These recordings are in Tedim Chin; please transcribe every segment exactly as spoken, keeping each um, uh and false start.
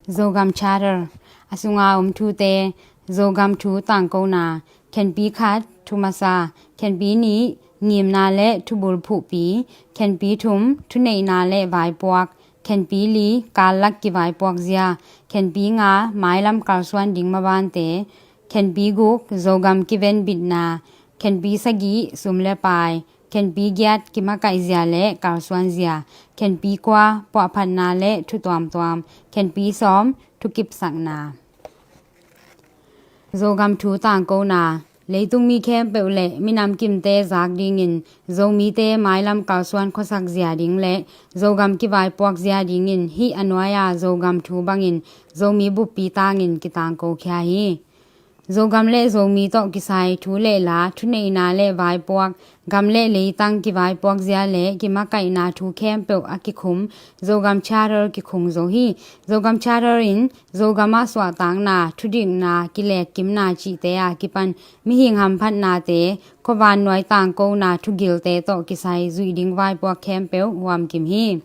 Zogam Charter, a sunga om thute. Zogam thu tangkona. Khenpi khat, thu masa. Khenpi nih, ngimna le thubul phuhpi. Khenpi thum, thuneihna le vaipuak. Khenpi li, kallak kivaipuak zia. Khenpi nga, mailam kalsuan ding mabante. Khenpi guk, Zogam kivenbitna. Khenpi sagih, sum le pai. Khenpi giat, kimakaih zia le kalsuan zia. Khenpi kua, puahphatna le thu tuamtuam. Khenpi sawm, thukipsakna. Zogam thu tangkona. Leitung mi khempeuh le minam kimte zak dingin Zomite mailam kalsuan khuasak zia ding le Zogam kivaipuak zia dingin hih a nuai-a Zogam thu bangin Zomi buppi tangin kitangko khia hi. Zogam le Zomi tawh kisai thu le la, thuneihna le vaipuak, gam le leitang kivaipuak zia le kimakaihna thu khempeuh a kikhum Zogam Charter kikhung zo hi. Zogam Charter in Zogam ah suahtakna, thudikna, kilekkimna cihte a kipan mihing hamphatnate, khuavannuai tangkona thugilte tawh kisai zuih ding vaipuak khempeuh huamkim hi.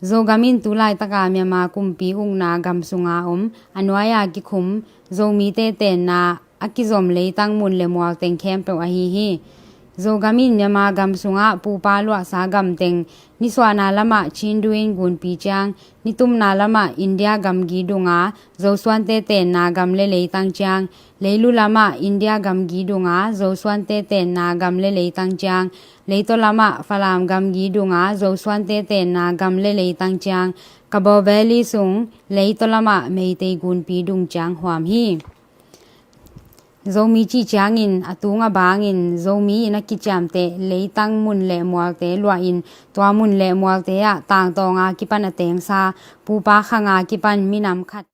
Zogam in tu laitaka Myanmar kumpi ukna gam sunga om a nuai-a kikhum Zomite tenna a kizom leitang mun le mual teng khempeuh ahi hi. Zogam in Myanmar gam sungah pupa luahsa gam teng, nisuahna lamah Chindu in gunpi ciang, nitumna lamah India gamgi dunga Zosuante tenna gam le leitang ciang, leilu lamah India gamgi dunga Zosuante tenna gam le leitang ciang, leitaw lamah Falam gamgi dunga Zosuante tenna gam le leitang ciang, Kabaw Valley sung leitaw lamah Meitei gunpi dung ciang huam hi. Zomi cih ciangin a tung a bangin Zomi in a kiciamteh leitang mun le mualte luahin tua mun le mualte ah tangtawnga kipan a tengsa pupa khanga kipan minam khat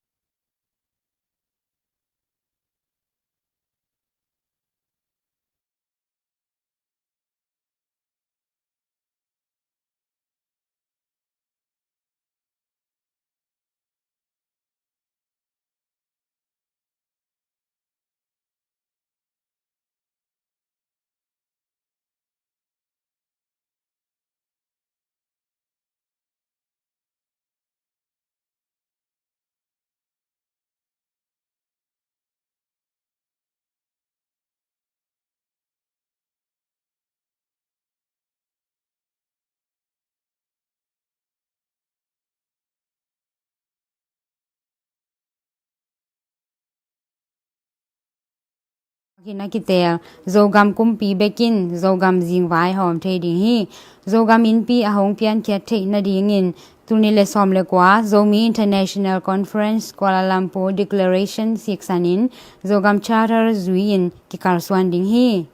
Kina kitel, Zogam kumpi bekin Zogam zingvai hawm thei ding hi. Zogam innpi a hong piankhiat theih nadingin, tul nih le sawm le kua Zomi International Conference Kuala Lumpur Declaration siksanin Zogam Charter zui-in kikalsuan ding hi.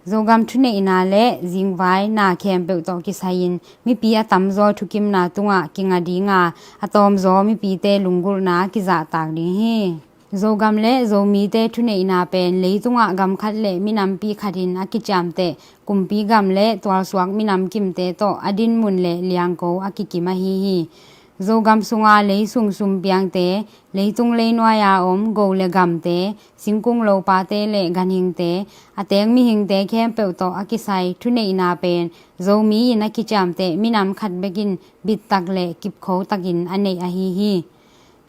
Zogam thuneihna le zingvai na khempeuh tawh kisai-in mipi a tamzaw thukimna tungah kinga dinga, a tawmzaw mipite lunggulhna kizahtak ding hi. Zogam le Zomite thuneihna pen leitungah gam khat le minampi khatin a kiciamteh kumpi gam le tualsuak minam kimte tawh a dinmun le liangko a kikim ahi hi. Zogam sunga leisung sumpiangte, leitung leinuai-a om go le gamte, singkung lopate le ganhingte, a teng mihingte khempeuh tawh a kisai thuneihna pen Zomi in a kiciamteh minam khat bekin bittak le kipkhotakin a neih ahi hi.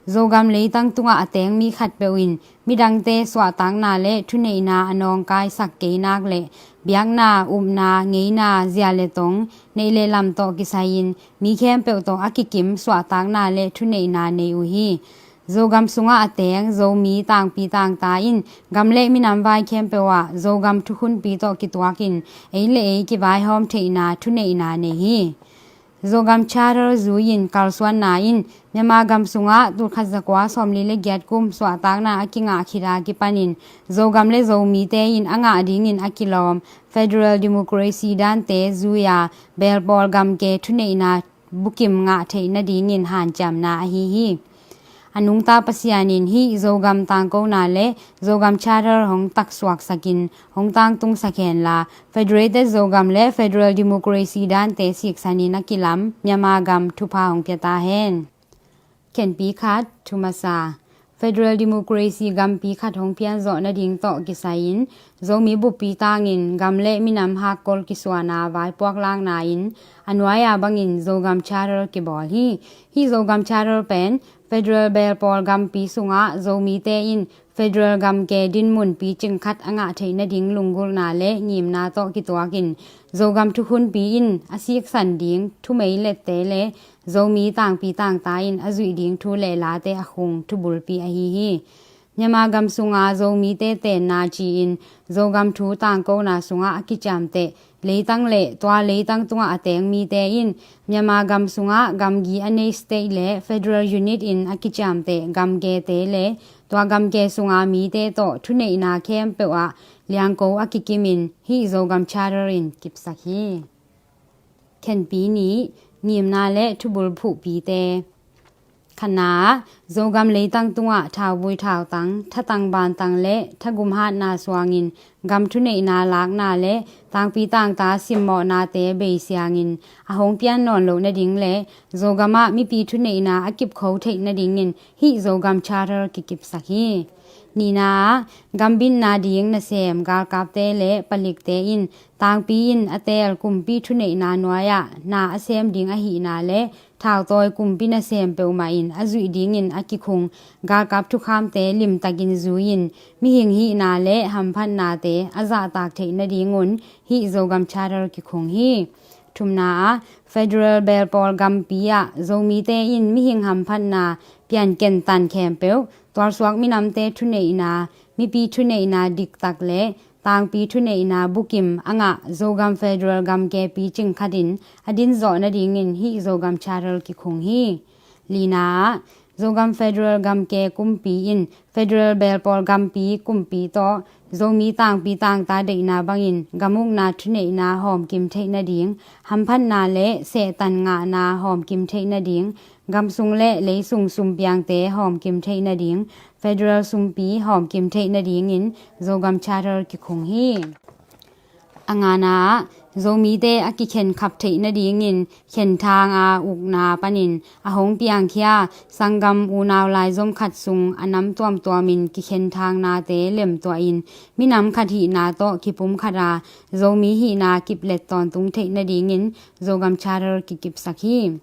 Zogam leitang tungah a teng mi khatpeuh in midangte suahtakna le thuneihna a nawngkaisak keinak le biakna, upna, ngeina, zia le tong, neih le lam tawh kisai-in mi khempeuh tawh a kikim suahtakna le thuneihna nei uh hi. Zogam sungah a teng Zomi tangpi tangta in gam le minam vai khempeuh ah Zogam thukhunpi tawh kituakin ei le ei kivaihawm theihna thuneihna nei hi. Zogam Charter zui-in kalsuanna in Myanmar gam sungah tul khat za kua sawmli le giat kum suahtakna a kingah khit a kipanin Zogam le Zomite in a ngah dingin a kilawm federal democracy dante zui-a belpawl gamke thuneihna bukim ngah theih nadingin hanciamna ahi hi. A nungta Pasian in hih Zogam tangkona le Zogam Charter hong taksuaksakin hong tangtungsak henla, Federated Zogam le Federal Democracy dante siksanin a kilam Myanmar gam thupha hong pia ta hen. Khenpi khat, thu masa. Federal Democracy gampi khat hong pianzawh nading tawh kisai-in Zomi buppi tangin gam le minam hakkol kisuana vaipuak lakna in a nuai-a bangin Zogam Charter kibawl hi. Hih Zogam Charter pen Federal belpawl gampi sungah Zomite in federal gamke dinmun picing khat a ngah theih nading lunggulhna le ngimna tawh kituakin Zogam thukhunpi in a siksan ding thumei lette le Zomi tangpi tangta in a zuih ding thu le late a khung thubulpi ahi hi. Myanmar gam sunga Zomite tenna ci-in Zogam thu tangkona sungah a kiciamteh leitang le tua leitang tungah a teng mite in Myanmar gam sungah gamgi a nei state le federal unit in a kiciamteh gamkete le tua gamke sunga mite tawh thuneihna khempeuh ah liangko a kikimin hih Zogam Charter in kipsak hi. Khenpi nih, ngimna le thubul phuhpite. Khatna ah, Zogam leitang tungah thauvui thautang, thatang bantang le thagum hatna suangin gam thuneihna lakna le tangpi tangta simmawhnate beisiangin a hong pian nawn loh nading le Zogam ah mipi thuneihna a kipkho theih nadingin hih Zogam Charter kikipsak hi. Nihna ah, gambitna ding nasem galkapte le palikte in tangpi in a teel kumpi thuneihna nuai-ah na a sem ding ahihna le thautawi kumpi nasem peuhmah in a zuih dingin a kikhung galkap thukhamte limtakin zui-in mihing hihna le hamphatnate a zahtak theih nadingun hih Zogam Charter kikhung hi. Thumna ah, federal belpawl gampi ah Zomite in mihing hamphatna pianken tan khempeuh tualsuak minamte thuneihna, mipi thuneihna diktak le tangpi thuneihna bukim a ngah Zogam federal gamke picing khatin a dinzawh nadingin hih Zogam Charter kikhung hi. Lina ah, Zogam federal gamke kumpi in federal belpawl gampi kumpi tawh Zomi tangpi tangta deihna bangin gamukna thuneihna hawmkim theih nading, hamphatna le sehtan ngahna hawmkim theih nading, gamsung le leisung sumpiangte hawmkim theih nading, federal sumpi hawmkim theih nadingin Zogam Charter kikhung hi. A ngana ah, Zomite a kikhenkhap theih nadingin khenthang a ukna panin a hong piangkhia sanggam unau laizom khat sung a nam tuamtuamin kikhenthang nate lemtuahin minam khat hihna tawh kipum khata Zomi hihna kiplet tawntung theih nadingin Zogam Charter kikipsak hi.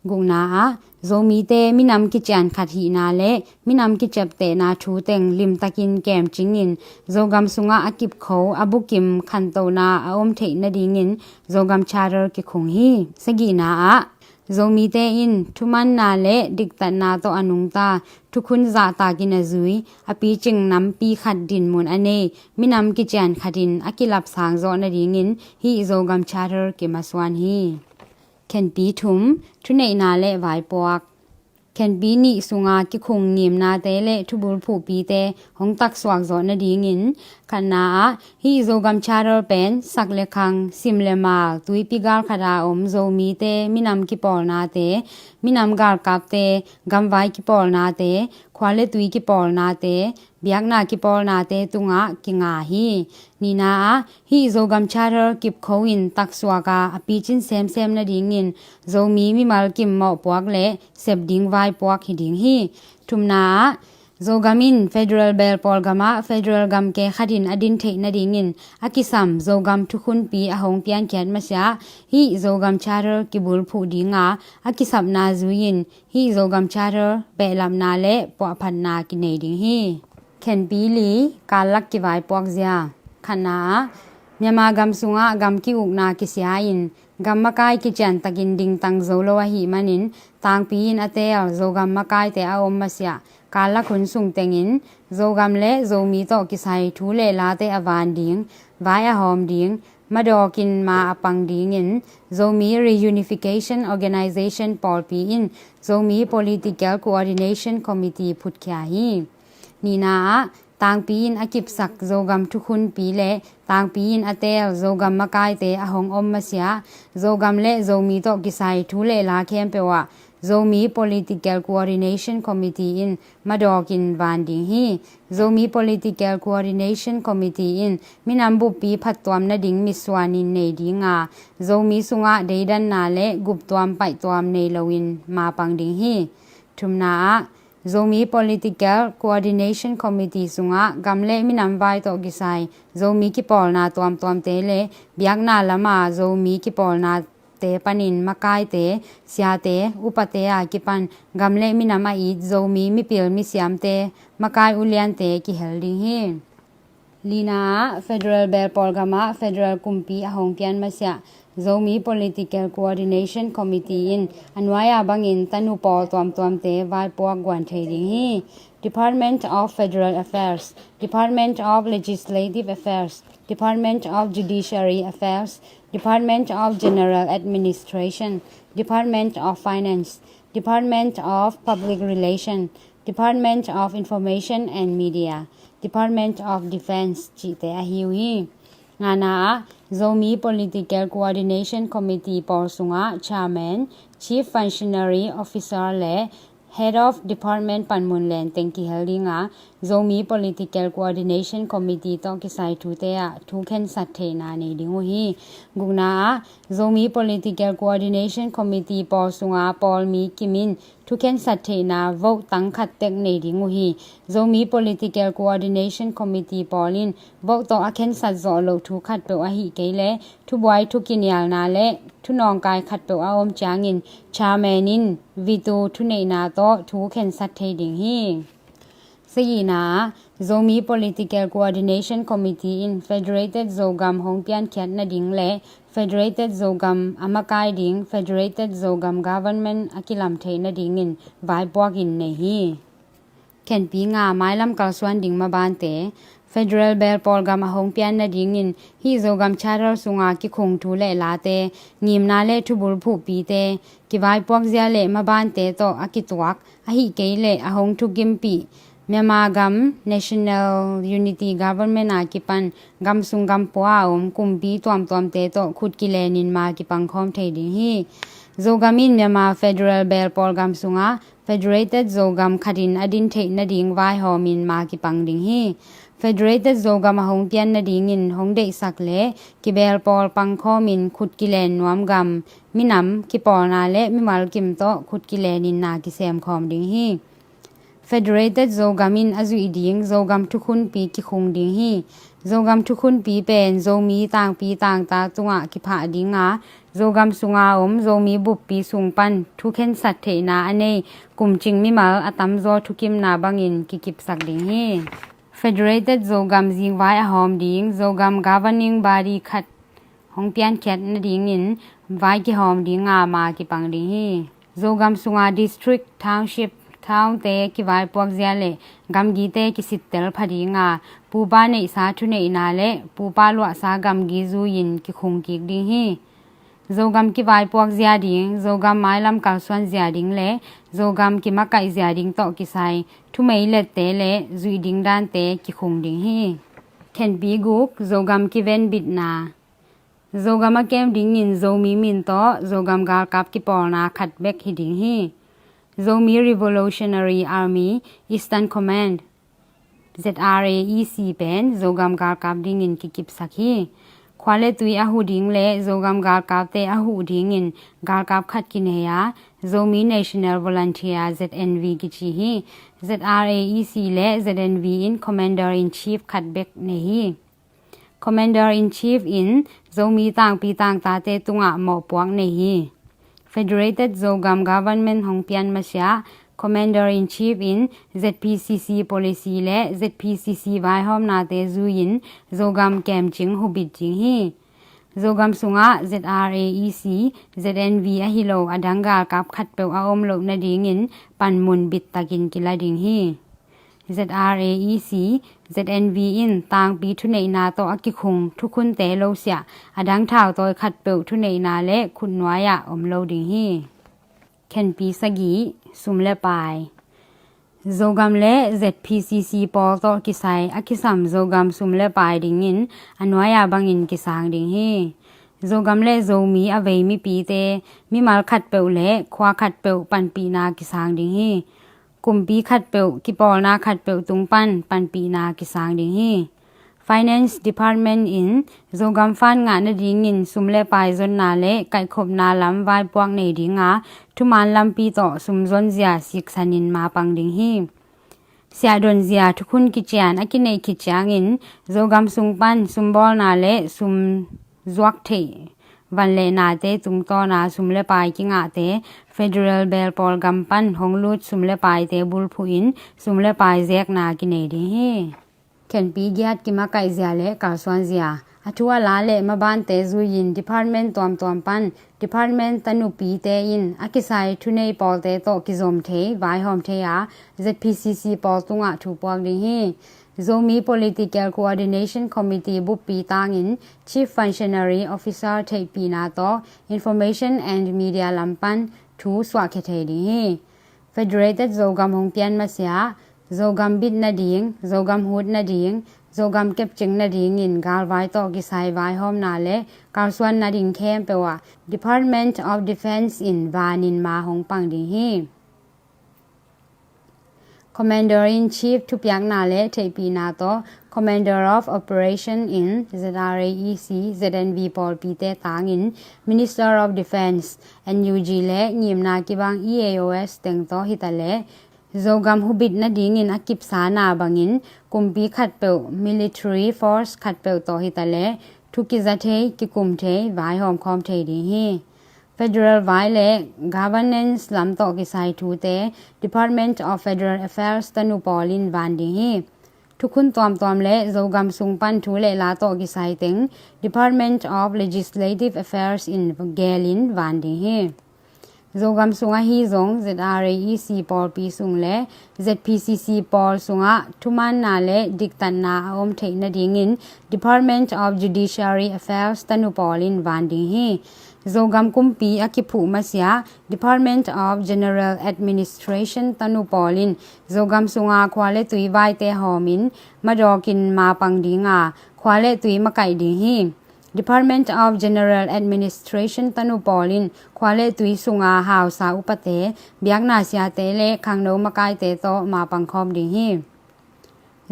Gukna ah, Zomite minam kician khat hihna le minam kiciaptehna thu teng limtakin kemcingin Zogam sungah a kipkho a bukim khantohna a om theih nadingin Zogam Charter kikhung hi. Sagihna ah, Zomite in thumanna le diktatna tawh a nungta thukhun zahtakin a zui a picing nampi khat dinmun a nei minam kician khatin a kilapsang zawh nadingin hih Zogam Charter kimasuan hi. Khenpi thum, thuneihna le vaipuak. Khenpi nih sunga kikhung ngimnate le thubul phuhpite hong taksuak zawh nadingin khatna ah hih Zogam Charter pen sak le khang, sim le mal, tuipi gal khata om Zomite minam kipawlnate, minam galkapte, gamvai kipawlnate, khua le tui kipawlnate, biakna kipawlnate tungah kinga hi. Nihna ah hih Zogam Charter kipkho in taksuak a a picin semsem nadingin Zomi mimal kim mawhpuak le sep ding vaipuak hi ding hi. Thumna ah Zogam in federal belpawl gamah federal gamke khatin a din theih nadingin a kisam Zogam thukhunpi a hong piankhiat masiah hih Zogam Charter kibulphuh dinga a kisapna zui-in hih Zogam Charter behlapna le puahphatna kinei ding hi. Khenpi li, kallak kivaipuak zia. Khatna ah Myanmar gam sungah gam ki-ukna kisia-in gam makai kiciantakin dingtang zo lo ahih manin tangpi in a teel Zogam makaite a om masiah kallak hun sung tengin Zogam le Zomi tawh kisai thu le late a van ding, vai a hawm ding, madawkin ma a pang dingin Zomi Reunification Organization pawlpi in Zomi Political Coordination Committee phutkhia hi. Nihna ah tangpi in a kipsak Zogam thukhunpi le tangpi in a teel Zogam makaite a hong om masiah Zogam le Zomi tawh kisai thu le la khempeuh ah Zomi Political Coordination Committee in madawkin van ding hi. Zomi Political Coordination Committee in minam buppi phattuam nading mitsuanin nei dinga Zomi sungah deidanna le guptuam paihtuam nei loin mapang ding hi. Thumna ah Zomi Political Coordination Committee sungah gam le minam vai tawh kisai Zomi kipawlna tuamtuamte le biakna lama Zomi kipawlnate panin makaite, siate, upate a kipan gam le minam a it Zomi mipil misiamte, makai uliante kihel ding hi. Lina ah, Federal Belpawl gamah Federal kumpi a hong pian masiah Zomi Political Coordination Committee in a nuai-a bangin tanu pawl tuamtuamte vaipuak guan thei ding hi. Department of Federal Affairs, Department of Legislative Affairs, Department of Judiciary Affairs, Department of General Administration, Department of Finance, Department of Public Relation, Department of Information and Media, Department of Defense cihte ahi uh hi. Ngana ah, Zomi Political Coordination Committee pawl sungah Chairman, Chief Functionary Officer le Head of Department panmun lenteng kihel ding a, Zomi Political Coordination Committee tawh kisai thute ah thu khensat theihna nei ding uh hi. Gukna ah, Zomi Political Coordination Committee pawl sunga pawlmi kimin thu khensat theihna vote tang khat tek nei ding uh hi. Zomi Political Coordination Committee pawl in vote tawh a khensat zawh loh thu khatpeuh ahih kei le thubuai, thukinialna le thunawngkai khatpeuh a om ciangin Chairman in veto thuneihna tawh thu khensat thei ding hi. Sagihna ah, Zomi Political Coordination Committee in Federated Zogam hong piankhiat nading le Federated Zogam a makai ding Federated Zogam Government a kilam theih nadingin vaipuak in nei hi. Khenpi nga, mailam kalsuan ding mabante. Federal Belpawl gam a hong pian nadingin hih Zogam Charter sunga kikhung thu le late, ngimna le thubul phuhpite, kivaipuak zia le mabante tawh a kituak, ahih kei le a hong thukimpih Myanmar gam National Unity Government a kipan gam sung gam pua a om kumpi tuamtuamte tawh khut kilenin ma kipangkhawm thei ding hi. Zogam in Myanmar Federal Belpawl gam sunga Federated Zogam khatin a din theih nading vaihawmin ma kipang ding hi. Federated Zogam a hong pian nadingin hong deihsak le kibelpawl pangkhawmin khut kilen nuam gam, minam, kipawlna le mimal kim tawh khut kilenin na kisemkhawm ding hi. Federated Zogam in a zuih ding Zogam thukhunpi kikhung ding hi. Zogam thukhunpi pen Zomi tangpi tangta tungah kiphah ding a, Zogam sunga om Zomi buppi sung pan thu khensat theihna a nei kumcing mimal a tamzaw thukimna bangin kikipsak ding hi. Federated Zogam zingvai a hawm ding Zogam governing body khat hong piankhiat nadingin vai kihawm ding a ma kipang ding hi. Zogam sunga district, township, townte kivaipuak zia le gamgite kisittel pha ding a, pupa neihsa thuneihna le pupa luahsa gamgi zui-in kikhung kik ding hi. Zogam kivaipuak zia ding, Zogam mailam kalsuan zia ding le Zogam kimakaih zia ding tawh kisai thumei lette le zuih ding dante kikhung ding hi. Khenpi guk, Zogam kivenbitna. Zogam a kem dingin Zomi min tawh Zogam galkap kipawlna khat bek hi ding hi. Zomi Revolutionary Army Eastern Command, Z R A E C pen Zogam galkap dingin kikipsak hi. Khua le tui a huh ding le Zogam galkapte a huh dingin galkap khat kinei a, Zomi National Volunteer, Z N V kici hi. Z R A E C le Z N V in Commander in Chief khat bek nei hi. Commander in Chief in Zomi tangpi tangtate tungah mawhpuak nei hi. Federated Zogam Government hong pian masiah Commander in Chief in Z P C C policy le Z P C C vaihawmnate zui-in Zogam kemcing hubit ding hi. Zogam sungah Z R A E C, Z N V ahi lo a dang galkap khatpeuh a om loh nadingin panmun bittakin kila ding hi. Z R A E C, Z N V in tangpi thuneihna tawh a kikhung thukhunte lo siah a dang thautawi khatpeuh thuneihna le khutnuai-ah om lo ding hi. Khenpi sagih, sum le pai. Zogam le Z P C C pawl tawh kisai a kisam Zogam sum le pai dingin a nuai-a bangin kisang ding hi. Zogam le Zomi a vei mipite, mimal khatpeuh le khua khatpeuh panpihna kisang ding hi. Kumpi khatpeuh, kipawlna khatpeuh tung pan panpihna kisang ding hi. Finance Department in Zogam fund ngah nadingin sum le pai zonna le kaihkhopna lam vaipuak nei dinga thuman lampi tawh sum zonzia siksanin mapang ding hi. Siahdonzia thukhun kician a kineih khit ciangin Zogam sung pan sumbawlna le sum zuak theih van le nate tungtawna sum le pai kingahte federal belpawl gam pan hong lut sum le paite bulphuhin sum le pai zekna kinei ding hi. Khenpi giat kimakaihzia le kalsuanzia a thu a la le mabante zuiin department tuamtuam pan department tanupite in a kisai thunei pawlte tawh kizom thei vaihawm thei a Z P C C pawl tungah thu puak ding hi. Zomi Political Coordination Committee buppi tangin Chief Functionary Officer theihpihna tawh Information and Media lam pan thu suahkhia thei ding hi. Federated Zogam hong pian masiah Zogam bit nading, Zogam hut nading, Zogam kepcing nadingin galvai tawh kisai vaihawmna le kalsuan nading khempeuh ah Department of Defence in vanin ma hong pang ding hi. Commander in Chief thupiakna le theihpihna tawh Commander of Operation in Z R A E C, Z N V pawlpite tangin Minister of Defence, N U G le ngimna kibang E A O S teng tawh hitaleh Zogam hubit nadingin a kipsana bangin kumpi khatpeuh, military force khatpeuh tawh hitaleh thu kiza thei, kikum thei, vaihawm khawm thei ding hi. Federal vai le governance lam tawh kisai thute Department of Federal Affairs tanu pawl in van ding hi. Thukhun tuamtuam le Zogam sung pan thu le la tawh kisai teng Department of Legislative Affairs in gelin van ding hi. Zogam sung ahi zong Z R A E C pawlpi sung le Z P C C pawl sungah thumaanna le diktatna a om theih nadingin Department of Judiciary Affairs tanu pawl in van ding hi. Zogam kumpi a kiphuh masiah Department of General Administration tanu pawl in Zogam sunga khua le tui vaite hawmin madawkin mapang dinga khua le tui makaih ding hi. Department of General Administration tanu pawl in khua le tui sunga hausa upate, biakna siate le khangno makaite tawh mapang khawm ding hi.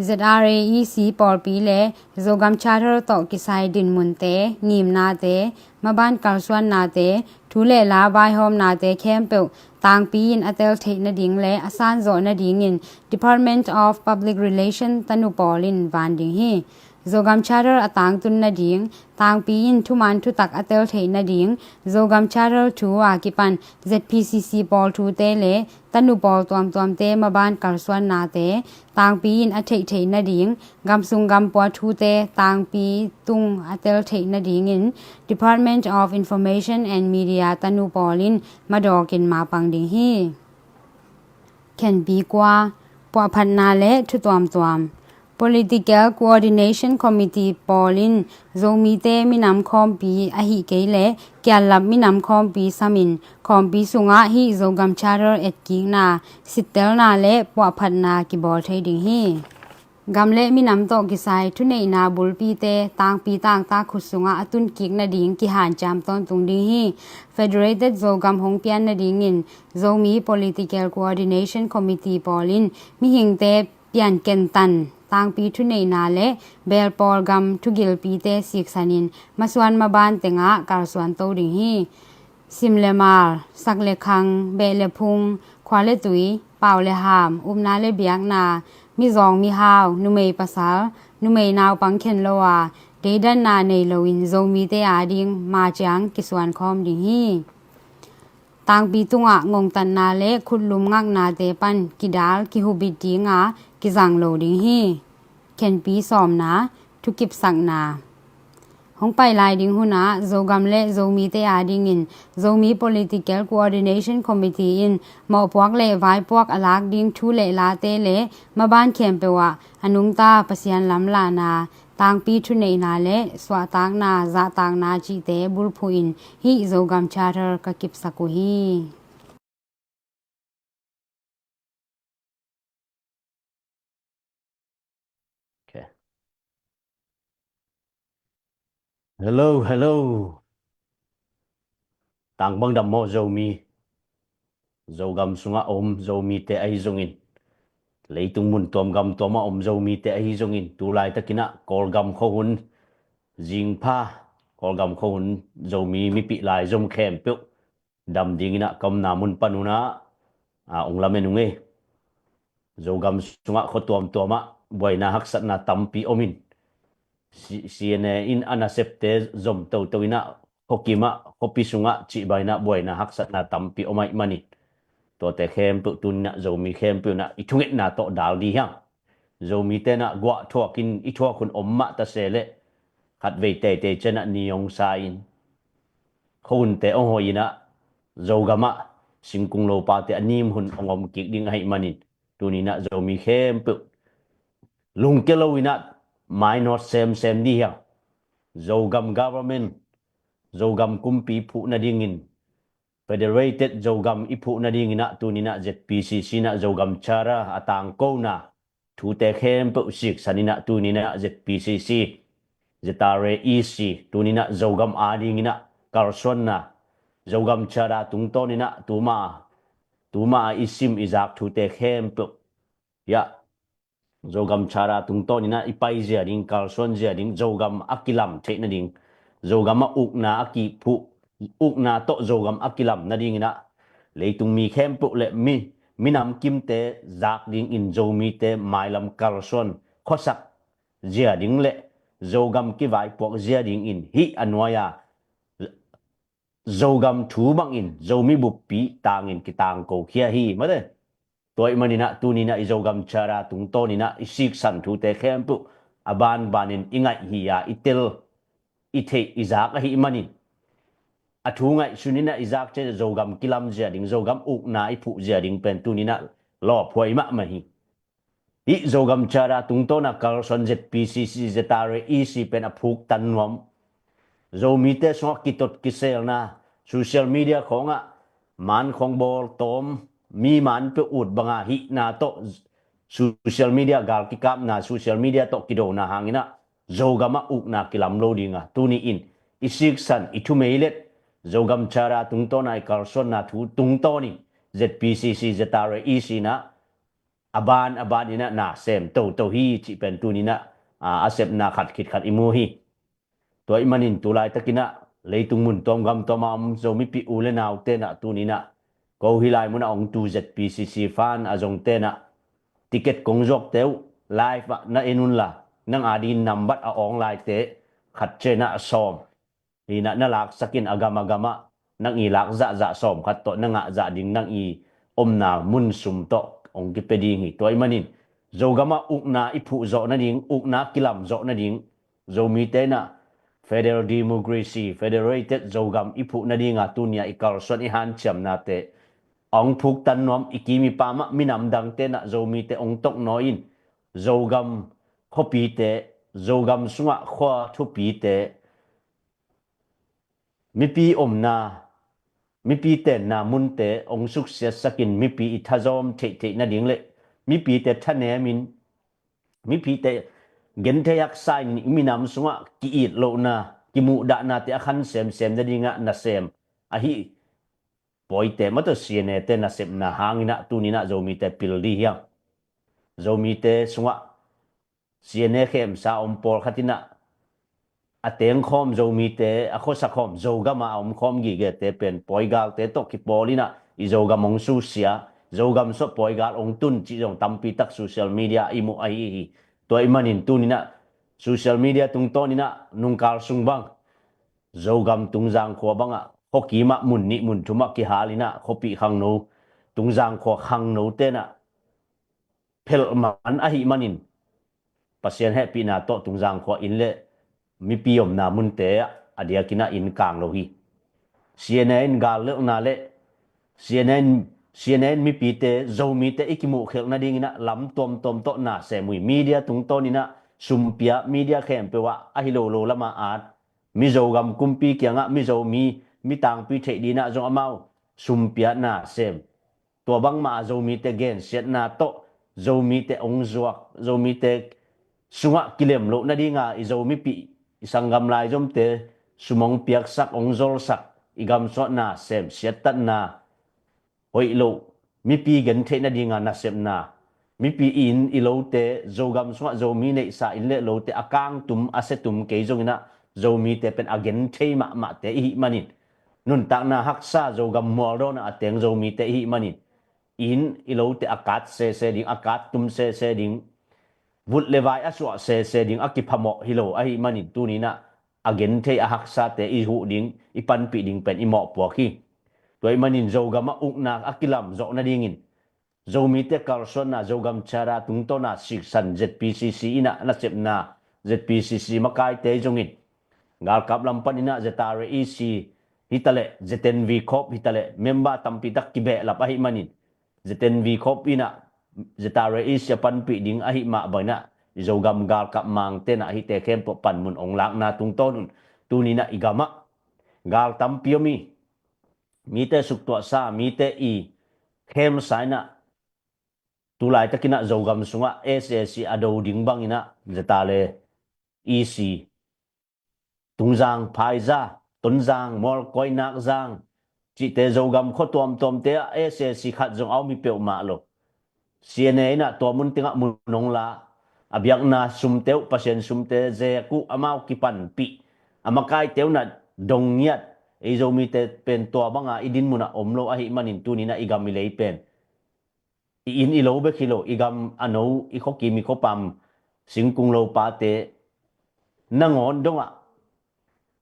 Z R A E C pawlpi le Zogam Charter tawh kisai dinmunte, ngimnate, maban kalsuannate, thu le la vaihawmnate khempeuh tangpi in a tel theih nading le a sanzawh nadingin Department of Public Relation tanu pawl in van ding hi. Zogam Charter a tangtun nading, tangpi in thuman thutak a tel theih nading, Zogam Charter thu a kipan Z P C C pawl thute le tanu pawl tuamtuamte maban kalsuannate tangpi in a theih theih nading, gamsung gampua thute tangpi tung a tel theih nadingin Department of Information and Media tanu pawl in madawkin mapang ding hi. Khenpi kua, puahphatna le thu tuamtuam. Political Coordination Committee pawl in Zomite minam khawmpi ahi kei le kiallap minam khawmpi samin khawmpi sungah hih Zogam Charter etkikna, sittelna le puahphatna kibawl thei ding hi. Gam le minam tawh kisai thuneihna bulpite tangpi tangtak khut sungah a tunkik nading kihanciam tawntung ding hi. Federated Zogam hong pian nadingin Zomi Political Coordination Committee pawl in mihingte piankentan tangpi thuneihna le belpawl gam thugilpite siksanin masuan maban tengah kalsuan to ding hi. Sim le mal, sak le khang, beh le phung, khua le tui, pau le ham, upna le biakna, mizawng mihau, numei pasal, numei naupang khen lo a, deidanna nei loin Zomite ading maciang kisuan khawm ding hi. Tangpi tungah ngongtatna le khutlum ngaknate pan kidal kihubit dinga kizang lo ding hi. Khenpi sawmna, thukipsakna. Hong pai lai ding hunah Zogam le Zomite adingin Zomi Political Coordination Committee in mawhpuak le vaipuak a lak ding thu le late le maban khempeuh ah a nungta Pasian lamlahna, tangpi thuneihna le suahtakna, zahtakna cihte bulphuhin hih Zogam Charter ka kipsak uh hi. Okay. Hello, hello. Tang bang dam maw Zomi? Zogam sungah om Zomite ahi zongin Leitung mun tuam gam tuam a om Zomite ahi zongin, tu laitakin ah Kawlgam khuahun zingpha, Kawlgam khuahun Zomi mipih lai zom khempeuh dam dingin ah ka omna mun panun ah, a, ong lamen ung ei. Zogam sungah khua tuamtuam ah buaina haksatna tampi om in, C-, C N A in a nasepte zom toto in ah, khuakim ah, khuapi sungah cih bangin ah buaina haksatna tampi om ahih manin, tuate khempeuh tuni in ah Zomi khempeuh in ah i thungetna tawh dal dih hiam. Zomite in ah guah thuak in i thuak hun om mah ta se leh, khatvei teitei ciang ah ni ong sa in, khuahunte ong hoih in ah, Zogam ah singkung lopate a nim hun ong om kik ding ahih manin, tuni in ah Zomi khempeuh lungkia lo in ah mainawt semsem dih hiam. Zogam government, Zogam kumpi phuh nadingin, Federated Zogam i phuh nadingin ah tuni in ah Z P C C in ah Zogam Charter a tangkona thute khempeuh siksan in ah tuni in ah Z P C C, Z R A E C, tuni in ah Zogam adingin ah kalsuanna, Zogam Charter tungtawn in ah tuma, tuma a i sim i zak thute khempeuh, ya, Zogam Charter tungtawn in ah i pai zia ding, kalsuan zia ding, Zogam a kilam theih nading, Zogam ah ukna a kiphuh, ukna tawh Zogam a kilam nadingin ah, leitung mi khempeuh le mi, minam kimte zak dingin Zomite mailam kalsuan khuasak zia ding le Zogam kivaipuak zia dingin hih a nuai-a Zogam thu bangin Zomi buppi tangin kitangko khia hi, mate. Tua ahih manin ah tuni in ah i Zogam Charter tungtawn in ah i siksan thute khempeuh a banbanin i ngaih hi a, i tel, i theih, i zak ahih manin, a thu ngaihsun in ah i zak ciang Zogam kilam zia ding, Zogam ukna i phuh zia ding pen tuni in ah lawphuai mahmah hi. Hih Zogam Charter tungtawn a kalsuan Z P C C, Z R A E C pen a phuktan nuam, Zomite sungah kitot kiselna, social media khawngah man khawng bawl tawm, mi man peuh ut banga hihna tawh, social media gal kikapna, social media tawh kidona hangin ah Zogam ah ukna kilam lo ding a, tuni in i siksan, i thumeilet, Zogam Charter tungtawn a i kalsuanna thu tungtawn in Z P C C, Z R A E C in ah a ban a ban in ah na sem toto hi cih pen tuni in ah, a, a sepna khat khit khat i mu hi. Tua ahih manin tu laitakin ah leitung mun tuam gam tuam a om Zomipih u le naute in ah tuni in ah, ko hih lai mun ah ong tu Z P C C fan a zongte in ah, ticket kong zuakte uh live ah na en unla, nang adingin nambat a awng laite khat ciang ah sawm hi in ah na laksak in, a gam a gam ah nang i lak zahzah sawm khat tawh na ngah zah ding nang i omna mun sum tawh ong kipia ding hi. Tua ahih manin Zogam ah ukna i phuh zawh nading, ukna kilam zawh nading, Zomite in ah federal democracy, federated Zogam i phuh nading a tuni a i kalsuan, i hanciamnate ong phuktan nuam, i kim i pam ah minam dangte in ah Zomite ong toknawi in, Zogam khuapite, Zogam sungah khua thupite, mipi omna, mipi tenna munte ong suksiatsak in mipi i thazawm theihtheih nading le mipite thanem in, mipite genthei haksa in i minam sungah ki-it lohna, kimuhdahnate a khan semsem nading ah nasem ahi pawite, mate, C N A te nasepna hangin ah tuni in ah Zomite pil dih hiam. Zomite sungah C N A khemsa om pawlkhat in ah a tengkhawm Zomite, a khuasakhawm Zogam a omkhawm gigete pen pawigalte tawh kipawl in ah i Zogam ong susia, Zogam sungah pawigal ong tun cih zong tampi tak social media i muh ahi hi. Tua ahih manin tuni in ah social media tungtawn in ah nungkal sung bang Zogam Tungzang khua bangah khuakim ah mun nih mun thum ah kihal in ah khuapih khangno, Tungzang khua khangnote in ah phelh man ahih manin Pasian hehpihna tawh Tungzang khua inn le mipi omna munte ah a diakin ah inn kang lo hi. C N A in gal lelhna le C N A in, C N A in mipite, Zomite i kimuhkhelh nadingin ah lam tuamtuam tawh na sem uh hi. Media tungtawn in ah sumpia, media khempeuh ah ahi lolo lamah at Mizo gam kumpi kiangah Mizo mi, mi tangpi theih dingin ah zong amau sumpia na sem. Tua bangmah a Zomite gensiatna tawh Zomite ong zuak, Zomite sungah kilem loh nadinga i Zomipih, i sanggam laizomte sum ong piaksak, ong zolsak, i gam sungah na sem, siattatna, hoih loh, mipi gentheih nadinga nasepna, mipi in i lote, Zogam sungah Zomi neihsa inn le lote a kangtum a setum kei zonginah Zomite pen a genthei mahmahte ihih manin, nuntakna haksa Zogam mualdawna a teng Zomite ihih manin, inn i lote a kat sese ding, a kat tum sese ding, vut le vai a suah sese ding a kiphamawh hi lo ahih manin tuninah a genthei a haksate i huh ding, i panpih ding pen i mawhpuak hi. Tua ih manin Zogamah uknak a kilam zawh nadingin Zomite kalsuanna Zogam Charter tungtawna siksan ZPCC inah nasepna, ZPCC makaite zongin galkap lam paninah ZRA EC hitaleh ZNV Corps hitaleh member tampitak kibehlap ahih manin ZNV Corps inah ZRA EC a panpih ding ahih mah banginah i Zogam galkap mangtenah hihte khempeuh panmun ong lakna tungtawn un tuninah i gamah gal tampi om hi. Mite suktuahsa, mite i khemsa inah tulaitakinah Zogam sungah SAC a do ding banginah ZRA EC Tungzang, Phaiza, Tonzang, Mualkoi, Nakzang cihte Zogam khua tuamtuamte ah SAC khat zong a om hi peuhmah lo. CNA inah tua mun tengah mun ong la, a biakna sumte uh, Pasian sumte zek uh amau kipanpih, a makaite uh nah dong ngiat. Ei Zomite pen tua banga i din munah om lo ahih manin tuninah i gam i lei pen i inn i lo bek hi lo, i gam a no, i khuakim i khuapam, singkung lo pate nangawn dongah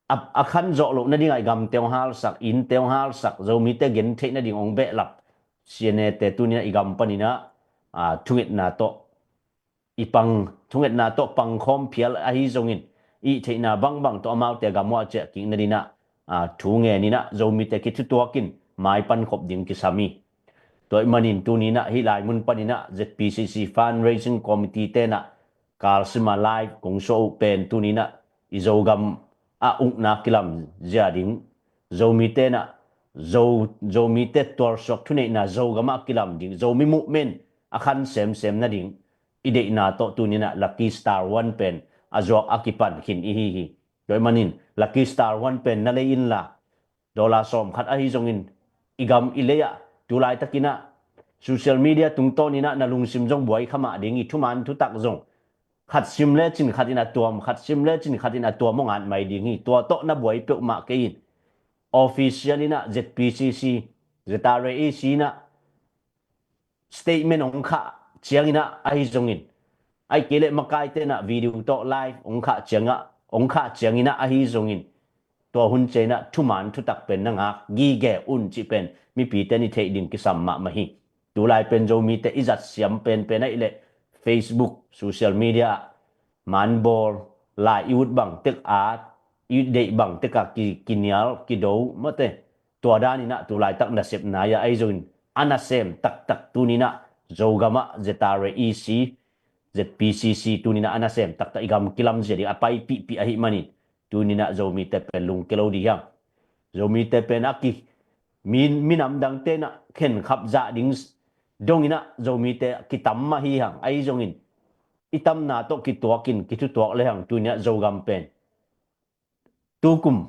a, a khan zawh loh nadingah i gamte ong halsak, innte ong halsak, Zomite gentheih nading ong behlap CNA te tuninah i gam paninah a, thungetna tawh i pang, thungetna tawh pangkhawm phial ahi zongin, i theihna bangbang tawh amaute gam uah ciah kik nadinah a, thu ngeninah Zomite kithutuakin maipan khop ding kisam hi. Tua ih manin tuninah hih lai mun paninah ZPCC Fundraising Committee tenah kalsima live kong suah uh pen tuninah i Zogam a ukna kilam zia ding, Zomite nah, Zo, Zomite tualsuak thuneihna Zogamah kilam ding, Zomi movement a khan semsem nading i deihna tawh tuninah Lucky Star One pen a zuak a kipan khin ihi hi. Tua ih manin Lucky Star One pen na lei inla, dollar sawm khat ahi zongin i gam i lei ah tulaitakinah social media tungtawninah na lungsim zong buai kha mah ding hi. Thuman thutak zong khat sim lecin khat in a tuam, khat sim lecin khat in a tuam ong at mai ding hi. Tua tawh na buai peuhmah kei in, official inah ZPCC, ZRA EC inah statement ong khah cianginah ahi zongin, aih kei leh makaite nah video tawh live ong khah ciangah, ong khah cianginah ahi zongin, tua hun cianginah thuman thutak pen na ngak gige un cih pen mipite ni theih ding kisam mahmah hi. Tulai pen Zomite i zat siam penpen aih leh Facebook, social media ah manbawl, lai i ut bang tek at, i deih bang tek ah ki, kinial kido mate. Tua daninah tulaitak nasepna ah ahi zongin a nasem taktak tuninah Zogamah ZRA EC, ZPCC tuninah a nasem taktak i gam kilamzia ding a paipihpih ahih manin tuninah Zomite pen lungke lo dih hiam? Zomite pen a ki, mi, minam dangte nah khenkhap zah ding donginah Zomite kitam mah hi hang, ahi zongin i tamna tawh kituakin kithutuak lehang tuninah Zogam pen tukum,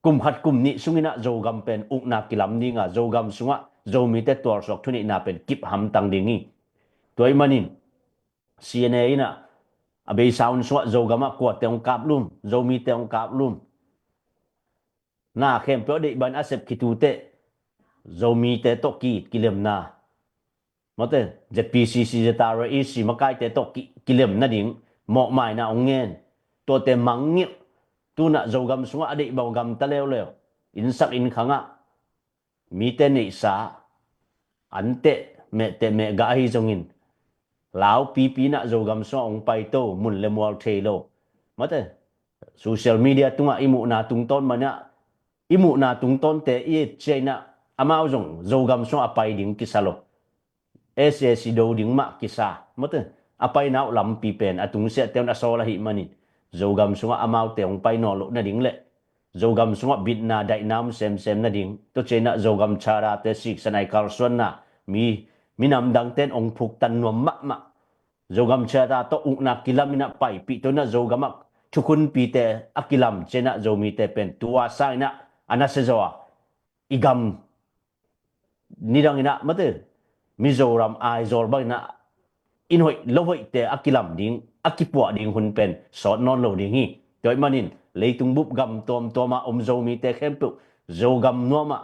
kum khat kum nih sunginah Zogam pen ukna kilam dinga, Zogam sungah Zomite tualsuak thuneihna pen kip hamtang ding hi. Tua ih manin CNA inah a beisa hun sungah Zogamah kuate ong kaplum, Zomite ong kaplum, na khempeuh a deih ban a sep khituteh Zomite tawh ki, kilemna mate, ZPCC, ZRA EC makaite tawh ki, kilem nading mawhmaina ong ngen. Tuate mangngilh, tunah Zogam sungah a deih bang gamta leuleu, innsak innkhangah mite neihsa anteh mehteh mehgah ahi zongin, laupipi nah Zogam sungah ong paito, mun le mual thei lo mate, social media tungah i muhna tungtawn manah, i muhna tungtawnte i et ciainah amau zong Zogam sungah a pai ding kisa lo. SAC do ding mah kisa mate. A paina uh lampi pen a tungsiahte un a sawl ahih manin Zogam sungah amaute hong pai nawn loh nading le Zogam sungah bitna daihna om semsem nading, tua cianah Zogam Charter-te siksan a i kalsuanna mi, minam dangten hong phuktan nuam mahmah. Zogam Charter tawh ukna kilaminah paipih tuanah Zogamah thukhunpite a kilam cianah Zomite pen tua sanginah a nasia zaw a, i gam nidanginah mate, Mizoram Aizawl banginah in hoih lo hoihte a kilam ding, a kipuah ding hun pen sawt nawn lo ding hi. Tua ahih manin leitung bup gam tuamtuam ah om Zomite khempeuh, Zogam nuam ah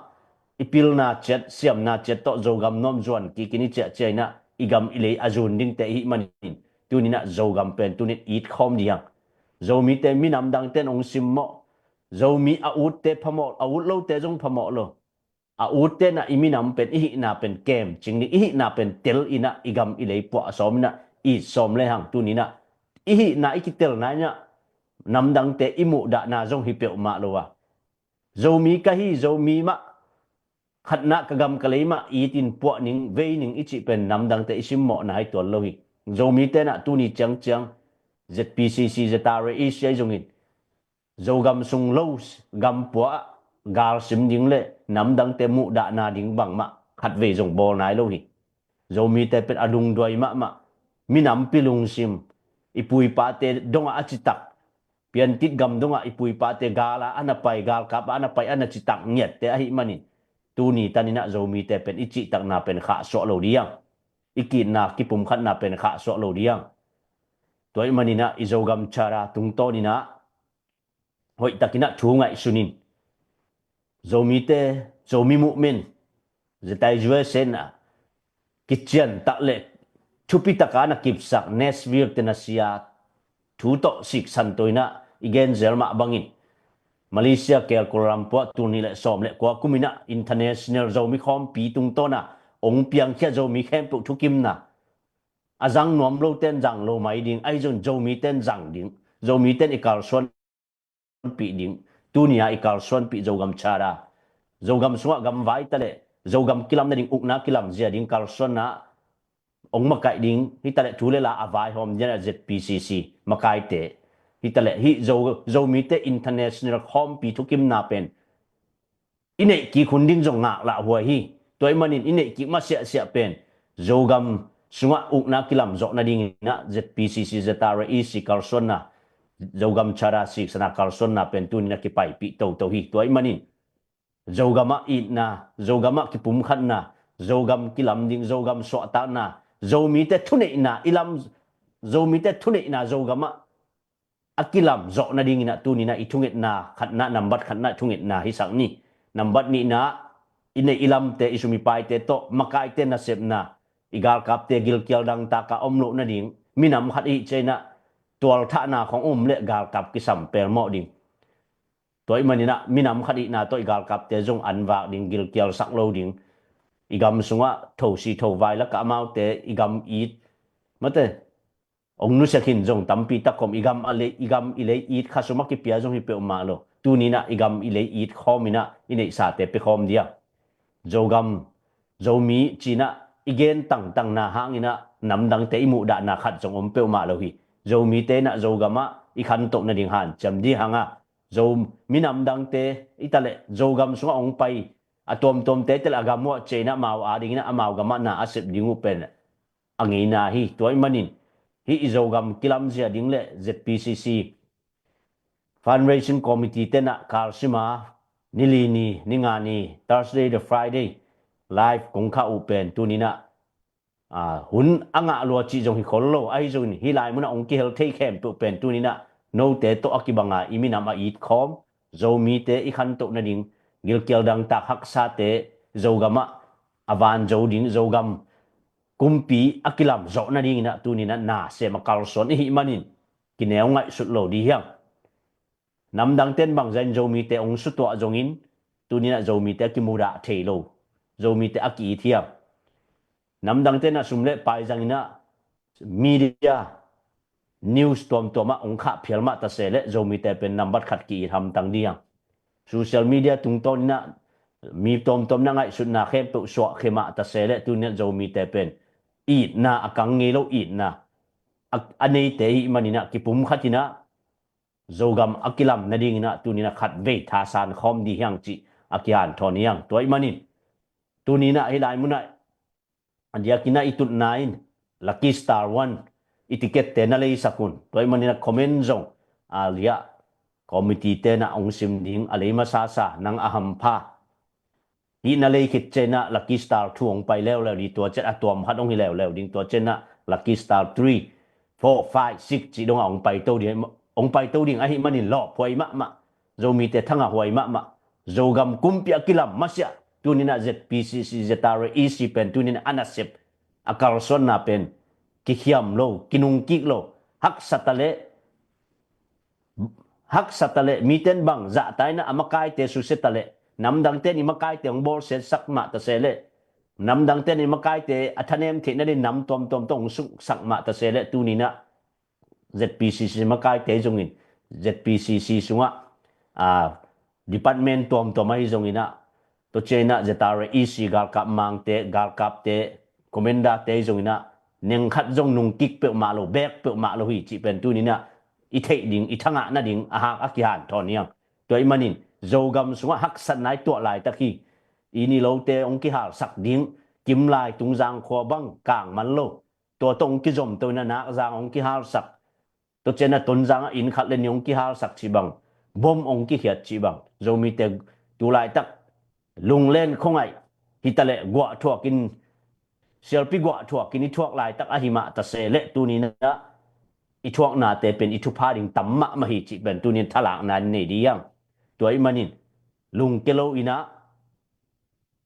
i pilna ciat, siamna ciat tawh Zogam nuam zuan kikin i ciahciah in ah i gam i lei a zun dingte i hih manin, tuni in ah Zogam pen tuni in it khawm ding hi hang. Zomite minam dangte in hong simmawh, Zomi a utte phamawh, a ut lote zong phamawh lo. A utte in ah i minam pen, i hihna pen kemcing ding, i hihna pen tel in ah i gam i lei puah sawm in ah it sawm le hang. Tuni in ah i hihna, i kitelna in ah namdangte i muhdahna zong hi peuhmah lo a, Zomi ka hi, Zomi mah khatna, ka gam ka lei mah it in puah ning, vei ning i cih pen namdangte i simmawhna hi tuan lo hi. Zomite in ah tuni ciangciang Z P C C, Z R A, A C I zongin Zogam sung lo, gam pua ah gal sim ding le namdangte muhdahna ding bangmah khatvei zong bawl nai lo hi. Zomite pen a lungduai mahmah, minampi lungsim, i pu i pate dongah a citak, piantit gam dongah i pu i pate gal ah a na pai, galkap ah a na pai, a na citak ngiatte ahih manin, tuni tan in ah Zomite pen i cihtakna pen khahsuah lo ding hi hang. I ki-itna, kipumkhatna pen khahsuah lo ding hi hang. Tua ahih manin ah i Zogam Charter tungtawn in ah hoihtak in ah thu ngaihsun in, Zomite, Zomi Movement, zetai zuai sen ah kician tak le thupi tak a na kipsak Nashville, Tennessee ah thu tawh siksan to in ah i gen zel mah bangin, Malaysia kel Kuala Lumpur ah tul nih le sawm le kua kum in ah International Zomi Khawmpi tungtawn ah hong piangkhia Zomi khempeuh thukimna, a zang nuam lote in zang lo mai ding, ahi zong Zomite in zang ding, Zomite in i kalsuan pih ding, tuni a i kalsuanpih Zogam Charter, Zogam sungah gamvai ta le Zogam kilam nading, ukna kilamzia ding kalsuanna hong makaih ding hi ta le, thu le la a vaihawm ding a Z P C C makaite hi ta le, hih Zo, Zomite International Khawmpi thukimna pen i neih kik hun ding zong ngaklah huai hi. Tua ahih manin i neih kik masiahsiah pen Zogam sungah ukna kilam zawh nading in ah Z P C C, Z R A, A C I kalsuanna, Zogam Charter siksana kalsuanna pen tuni in ah kipaipih toto hi. Tua ahih manin Zogam ah itna, Zogam ah kipumkhatna, Zogam kilam ding, Zogam suahtakna, Zomite thuneihna, i lam, Zomite thuneihna Zogam ah a kilam zawh nading in ah tuni in ah i thungetna khatna, nambat khatna thungetna hisak ni. Nambat nihna, i neih i lamte, i sum i paite tawh makaite nasepna, i galkapte gilkial dangtak a om loh nading, minam khat i hih ciang in ah tualthahna khawng um le galkap kisam pelmawh ding. Tua ahih manin ah minam khat i hihna tawh i galkapte zong an vak ding, gilkialsak lo ding. I gam sungah thosi thovai lakah amaute i gam it, mate, hong nusia khin zong tampi tak khawm, i gam a lei, i gam i lei it kha sum a kipia zong hi peuhmah lo. Tuni in ah i gam i lei it khawm in ah i neihsate pia khawm ding hi hang. Zogam, Zomi ci in ah i gen tangtangna hang in ah namdangte i muhdahna khat zong om peuhmah lo hi. Zomite in ah Zogam ah i khantoh nading hanciam ding hi hang a, Zo, minam dangte hi ta le Zogam sungah hong pai a tuamtuamte hi ta le a gam uh ah ciah in ah amau ading in ah amau gam ah na a sep ding uh pen a ngeina hi. Tua ahih manin hih i Zogam kilamzia ding le Z P C C Fundraising Committee te in ah kalsim a, ni li ni, ni nga ni, Thursday le Friday live kong khah uh pen tuni in ah, ah, hun a ngah lua cih zong hi khol lo, ahi zongin hih lai munah hong kihel thei khempeuh pen tuni in ah note tawh a kibang a i minam a it khawm, Zomite i khantoh nading, gilkial dangtak haksate Zogam ah a van zo ding, Zogam kumpi a kilam zawh nading in ah tuni in ah nasem a kalsuan i hih manin kineu ngaihsut lo ding hi hang. Namdangte in bangzah in Zomite hong sutuah zongin tuni in ah Zomite a kimudah thei lo, Zomite a ki-it hi hang. Namdangte in ah sum le pai zang in ah media news tuamtuam ah hong khah phial mah ta se le Zomite pen nambat khat ki-it hamtang ding hi hang. Social media tungtawn in ah mi tuamtuam in ah ngaihsutna khempeuh suah khia mah ta se le tuni in ah Zomite pen itna a kang ngei lo itna a, a neite i hih manin ah kipumkhat in ah Zogam a kilam nading in ah tuni in ah khatvei thasan khawm ding hi hang cih a kihanthawn hi hang. Tua ahih manin tuni in ah hih lai munah a diakin ah i tutna in Lucky Star One i ticket te na leisak un. Tua ahih manin ah comment zong a liah committee te in ah hong sim ding, a lei masasa, nang a hampha. Hih na lei khit ciang in ah Lucky Star thu hong pai leuleu ding, tua ciang a tuam khat hong hi leuleu ding, tua ciang in ah Lucky Star three, four, five, six cih dongah hong paito ding, hong paito ding ahih manin lawphuai mahmah, Zomite thangahhuai mahmah, Zogam kumpi a kilam masiah tuninah Z P C C, Z R A E C pen tuninah a nasep a kalsuanna pen kikhiam lo, kinungkik lo, haksa taleh haksa taleh miten bang zahta inah a makaite susia taleh namdangten i makaite hong bawlsiatsak mah tase leh namdangten i makaite a thanem theih nading nam tuamtuam tawh hong suksak mah tase leh tuninah Z P C C makaite zongin Z P C C sungah department tuamtuam ahi zonginah tua cianginah Z R A E C galkap mangte, galkapte, commander-te ahi zonginah nengkhat zong nungkik peuhmah lo, beek peuhmah lo hi cih pen tuninah i theih ding, i thangahna ding a hak a kihanthawn hiang. Tua ahih manin Zogam sungah haksatna i tuah laitak hi. I nilote hong kihalsak ding, kimlai Tungzang khua bang kang man lo. Tua tawh hong kizomto inah Nakzang hong kihalsak, tua cianah Tonzang ah inn khat le nih hong kihalsak cih bang, bom hong kikhiat cih bang, Zomite tu laitak lunglen khuangaih hitaleh guahthuakin, sialpi guahthuakin i thuak laitak ahi mah tase leh tuninah i thuaknate pen i thupha ding tam mahmah hi cih pen tunin thalakna in nei ding hiang. Tua ahih manin lungke lo inah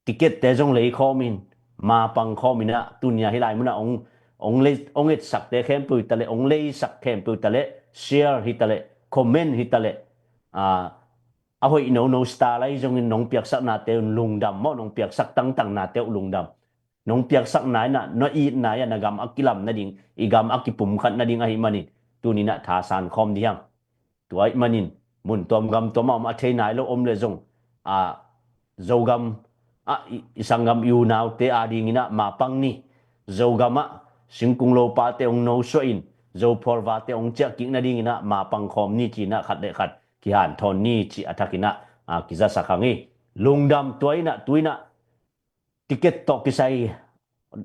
ticket-te zong leikhawmin, mapang khawminah tunia hih lai munah hong, hong, lei, hong etsakte khempeuh hitaleh, hong leisak khempeuh hitaleh, share hitaleh, comment hitaleh, a hoih nono star lai zongin nong piaksaknate un lungdam maw, nong piaksak tangtangnate uh lungdam. Nong piaksakna inah na itna inah na gam a kilam nading, i gam a kipumkhat nading ahih manin tuninah thasan khawm ding hiang. Tua ahih manin mun tuam gam tuam a om a thei nai lo om le zong, a Zogam ah i, i sanggam i unaute adinginah mapang ni. Zogam ah singkung lopate hong nosuah in, Zophual vate hong ciahkik nadinginah mapang khawm ni cinah khat le khat kihanthawn ni cih a thakinah a kizasak hang hi. Lungdam tua inah, tu inah ticket tawh kisai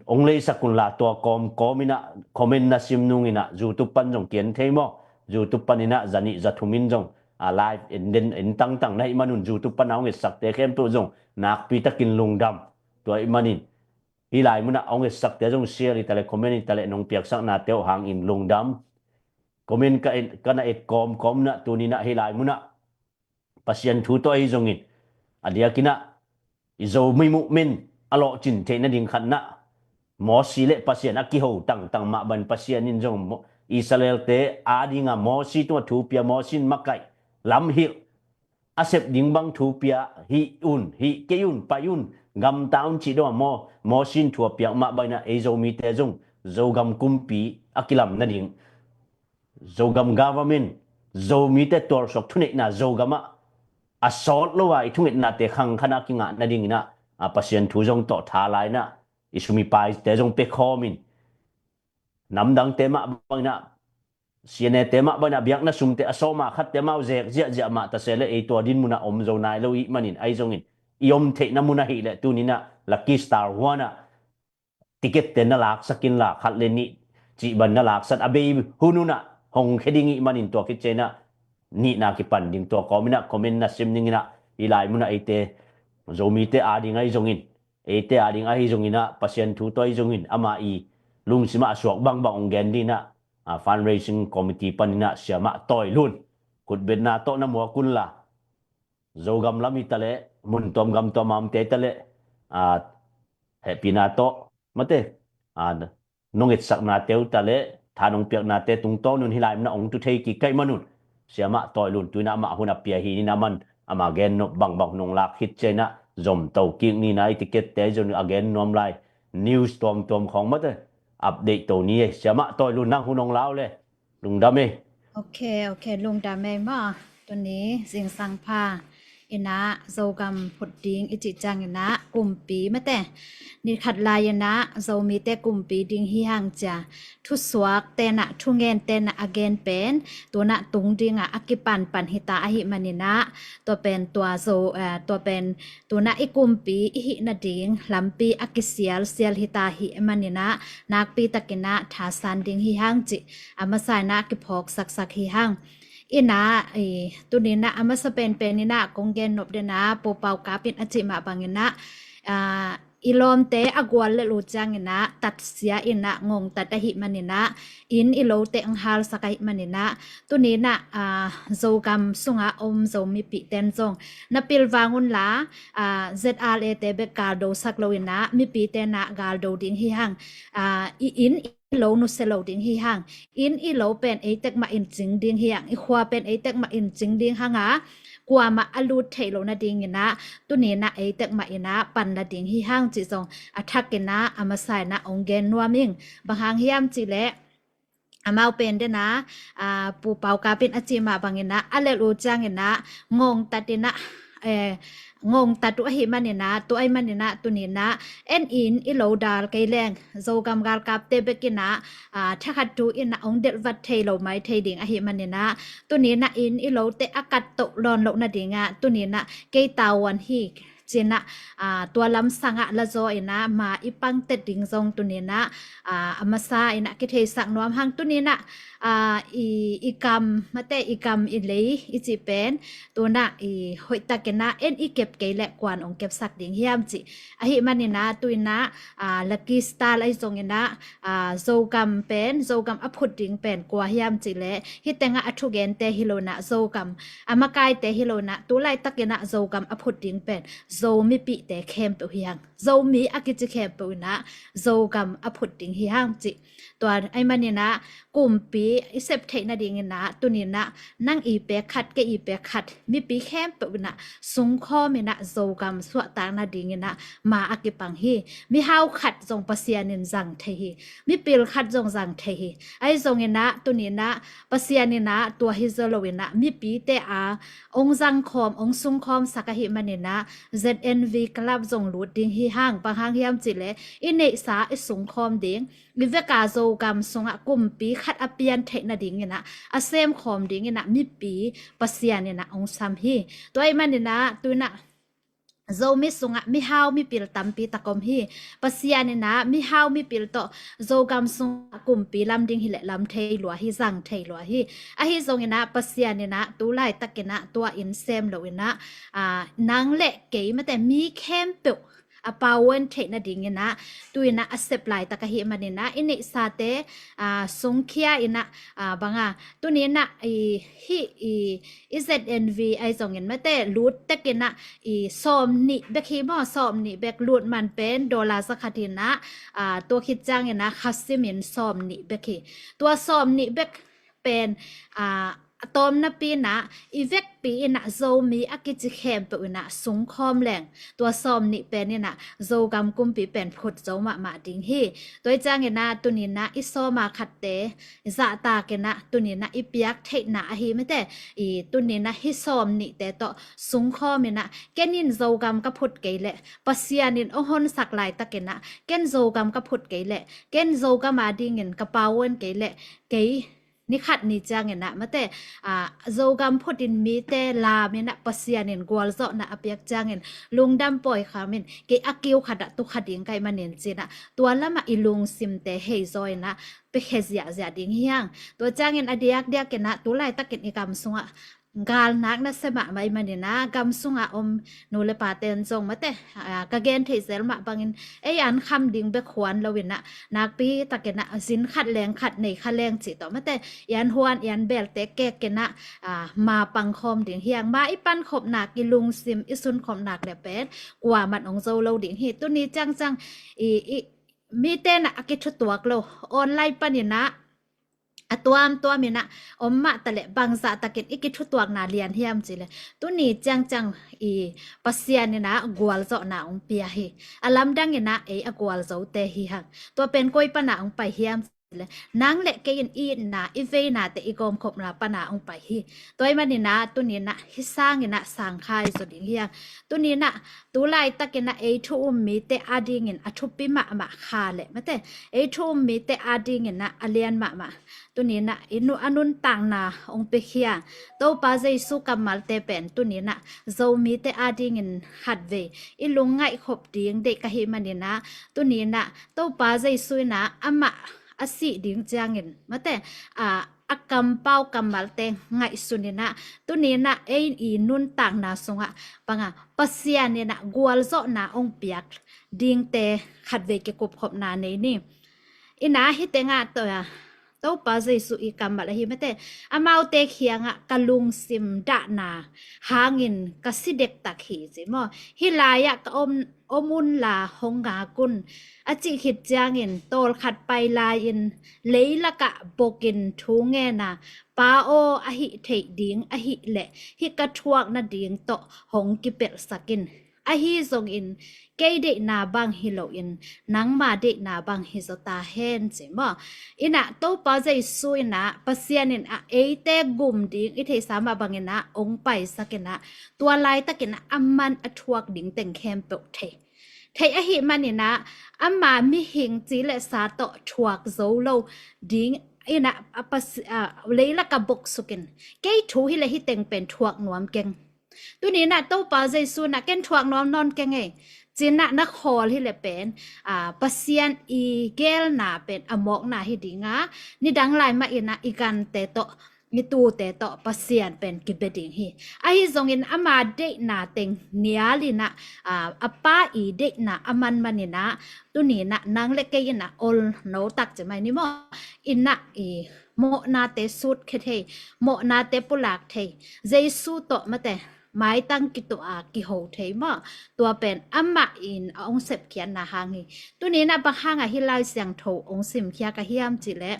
hong leisak unla tua kawmkawm inah comment na sim nunginah YouTube pan zong kian thei maw? YouTube pan inah zanih zathum in zong a live en den en tangtang na hih manun YouTube pan a hong etsakte khempeuh zong nakpitakin lungdam. Tua ahih manin hih lai munah hong etsakte zong share hitaleh comment hitaleh nong piaksaknate uh hangin lungdam. Comment ka en, ka na et kawmkawm inah tuninah hih lai munah Pasian thu tawh ahi zongin a diakinah i Zomi movement a lawhcin theih nading khatnah Mosi le Pasian a kiho tangtang mah bang Pasian in zong Mo-, Israelte adinga Mosi tungah thu pia, Mosi in makaih lamhilh a sep ding bang thu pia, hih un, hih kei un, pai un, gamta un cih dongah Mo-, Mosi in thu a piak mah banginah ei Zomite zong Zogam kumpi a kilam nading, Zogam government, Zomite tualsuak thuneihna Zogam ah a sawt lo a i thungetnate khangkhana kingah nadinginah a Pasian thu zong tawh tha lai inah i sum i paite zong pia khawmin namdangte mah banginah, C N A-te mah banginah biakna sumte a sawma khatte amau zek ziahziah mah tase leh ei tua din munah om zo nai lo ih manin ahi zongin i om theihna mun ahih leh tuninah Lucky Star huanah ticket-te na laksak inla khat le nih cih bang na laksat a bei hun unah hong khia ding ih manin tua khit cianginah nihna kipan ding tua kawminah comment na sim dinginah hih lai munah eite Zomite ading ahi zongin, eite ading ahi zonginah Pasian thu tawh ahi zongin ama i lungsimah a suak bangbang hong gen dinginah a fundraising committee paninah Siamah Tawi Lun khutbetna tawh na muak unla Zogam lam hitaleh mun tuam gam tuam a omte hitaleh a hehpihna tawh mate a nong etsaknate uh taleh tha nong piaknate tungtawn un hih lai munah hong tu thei kik ka ih manun Siamah Tawi Lun tu inah amah hun a pia hi inah aman ama gennop bangbang hun hong lak khit cianginah zomto kik ni inah i ticket-te zong a gen nuam lai news tuamtuam khawng mate update to ni ei. Siamah Tawi Lun nang hun hong lau le lungdam ei. Ok, ok, lungdam ei maw. Tuni zingsang pha inah Zogam phut ding i cih cianginah kumpi mate ni khat lai inah Zomite kumpi ding hi hang cia thusuak tenah thungen tenah a gen pen tunah tung dingah a kipanpan hita ahih maninah tua pen tua Zo, eh, tua pen tunah i kumpi i hih nading lampi a kisialsial hita ahih maninah nakpitakinah thasan ding hi hang cih a masa inah a kiphawk saksak hi hang. Inah i tuninah a masa penpen inah kong gennop denah Pu Pau Kap in a cih mah banginah a i lawmte a gual lel uh ciangin ah tatsia in ah ngongtat ahih manin ah, inn i lote hong halsak ahih manin ah, tuni in ah, aa, Zogam sungah om Zo mipihte in zong na pilvang unla, aa, Z R A te bek galdosak lo in ah mipite in ah galdo ding hi hang, aa, i inn i lo nusia lo ding hi hang, inn i lo pen eitek mah in cing ding hi hang, i khua pen eitek mah in cing ding hang a, kuamah a lut theih loh nadingin ah tuni in ah eitek mah in ah pan la ding hi hang cih zong a thak in ah a masa in ah hong gen nuam ing. Bang hang hiam cih leh amau pen den ah, aa, Pu Pau Kap in a cih mah bangin ah a lel uh ciangin ah ngongtat in ah, eh, ngongtat uh ahih manin ah, tua ahih manin ah tuni in ah en in i lo dal kei leng Zogam galkapte bek in ah, aa, thakhat thu in ah hong delhvat thei lo mai thei ding ahih manin ah, tuni in ah inn i lote a kattoh lawn loh nading ah tuni in ah kei tavuan hi ci in ah, aa, tua lamsang ah la zaw in ah ma i pangtet ding zong tuni in ah, aa, a masa in ah kitheisak nuam hang. Tuni in ah, aa, i, i kam, mate, i kam i lei i cih pen tu in ah i hoihtak in ah en i kep kei leh kua'n hong kepsak ding hiam cih ahih manin ah tu in ah, aa, Lucky Star ahi zongin ah, aa, Zogam pen, Zogam a phut ding pen kua hiam cih leh hih teng ah a thugente hi lo in ah, Zogam a makaite hi lo in ah, tu laitak in ah Zogam a phut ding pen Zo mipihte khempeuh hi hang, Zomi a kici khempeuh in ah Zogam a phut ding hi hang cih. Tua ahih manin ah kumpi i sep theih nadingin ah tuni in ah nang i pek khat, kei i pek khat, mipi khempeuh in ah sungkhawm in ah Zogam suahtak nadingin ah ma a kipang hi. Mihau khat zong Pasian in zang thei hi. Mipil khat zong zang thei hi. Ahi zongin ah tuni in ah Pasian in ah tua hi zaw lo in ah mipite a hong zangkhawm, hong sungkhawmsak ahih manin ah Z N V Club zong lut ding hi hang. Bang hang hiam cih leh i neihsa i sungkhawm ding, i vek a Zogam sungah kumpi khat a pian theih nadingin ah, a semkhawm dingin ah mipi Pasian in ah hong sam hi. Tua ahih manin ah tu in ah Zomi sungah mihau mipil tampi tak om hi. Pasian in ah mihau mipil tawh Zogam sungah kumpi lam ding hi leh lam thei lua hi, zang thei lua hi. Ahi zongin ah Pasian in ah tu laitak in ah tua in sem lo in ah, aa, nang le kei, mate, mi khempeuh a pau wen theih nadingin ah tu in ah a sep laitak ahih manin ah i neihsate, aa, sungkhia in ah, aa, bang a, tuni in ah i, hih i, i Z N V ahi zongin, mate, lut tek in ah i sawmnih bek hi maw, sawmnih bek, lut man pen dollar zakhat in ah, aa, tua khit ciangin ah khasim in sawmnih bek hi. Tua sawmnih bek pen, aa, a tawmnapi in ah i vekpi in ah Zomi a kici khempeuh in ah sungkhawm leng tua sawmnih pen in ah Zogam kumpi pen phut zo mahmah ding hi. Tua ahih ciangin ah tuni in ah i sawm a khatte zahtak in ah tuni in ah i piak theihna ahi, mate, i tuni in ah hih sawmnihte tawh sungkhawm in ah ken in Zogam ka phut kei leh, Pasian in hong honsak laitak in ah ken Zogam ka phut kei leh, ken Zogam adingin ka pau wen kei leh, kei ni khat ni ciangin ah, mate, aa, Zogam phut in mite lam in ah Pasian in gualzawhna a piak ciangin lungdam pawi kham in, kei a kiu khat ah tu kha ding ka hih manin ci in ah tua lamah i lungsimte hei zaw in ah piakhia ziahziah ding hi hang. Tua ciangin a diakdiak in ah tu laitakin i gam sungah galnak nasia mahmah ahih manin ah gam sungah om nu le pate'n zong, mate, aa, ka gen theih zel mah bangin ei an kham ding bek huan lo in ah nakpi takin ah zin khat leng khat nei kha leng cih tawh, mate, i an huan i an belte kek in ah, aa, ma pangkhawm ding hi hang. Ma i pankhopnak, i lungsim i sunkhopnak le pen kuamah'n hong zo lo ding hi. Tuni ciangciang i, i mite'n ah a kithutuak lo, online panin ah a tuamtuam in ah om mah taleh bangzah takin i kithutuakna lian hiam cih leh tuni ciangciang i Pasian in ah gualzawhna hong pia hi. A lamdang in ah ei a gualzote hi hang. Tua pen koi pan ah hong pai hiam cih leh nang le kei in i itna i veinate i gawmkhopna pan ah hong pai hi. Tua ahih manin ah tuni in ah hih sangin ah sangkhai zaw ding hi hang. Tuni in ah tu laitakin ah ei thu um mite adingin a thupi mahmah kha le, mate, ei thu um mite adingin ah a lian mahmah, tuni in ah i nu a nuntakna hong piakhia Topa Jesu kammalte pen tuni in ah Zomite adingin khatvei i lungngaih khop ding deih ka hih manin ah tuni in ah Topa Jesu in ah amah a sih ding ciangin, mate, a, a kampau kammalte ngaihsun in ah, tuni in ah ei i nuntakna sungah bang a Pasian in ah gualzawhna hong piak dingte khatvei kikupkhopna nei ni. In ah hih tengah tawh a Topa Jesu i kammal ahi mate, amaute kiangah ka lungsim dahna hangin ka si dektak hi ci maw. Hih lai-ah ka om, om unla hong ngak un, a cih khit ciangin tawlkhat pai lai-in leilakah bokin thu ngen a, Pa aw, a hih theih ding ahih leh hih ka thuak nading tawh hong kipelhsak in. Ahi zongin kei deihna bang hi loin nangma deihna bang hi zaw ta hen ci maw. In ah Topa Jesu in ah Pasian in ah eite gum ding i theihsa mah bangin ah hong paisak in ah, tua laitakin ah aman a thuak ding teng khempeuh thei. Thei ahih manin ah ama mihing ci le sa tawh thuak zo lo ding in ah, a Pasi-, a, leilakah boksuk in, kei thu hi le hih teng pen thuak nuam keng. Tuni in ah Topa Jesu in ah ken thuak nuam nawn keng ei ci in ah na khawl hi le pen, a, Pasian i geelna pen a mawkna hi ding a, nidang lai mah in ah i gante tawh, i tuute tawh Pasian pen kibia ding hi. Ahi zongin ama deihna teng nial in ah, a, a Pa i deihna a man man in ah, tuni in ah nang le kei in ah ol no tak ci mai ni maw. In ah i mawhnate sutkhia thei, mawhnate pulak thei, Jesu tawh mate maitang kituah a kiho thei maw. Tua pen amah in a hong sepkhiatna hang hi. Tuni in ah bang hang a hih Lai Siangtho hong simkhia ka hiam cih leh,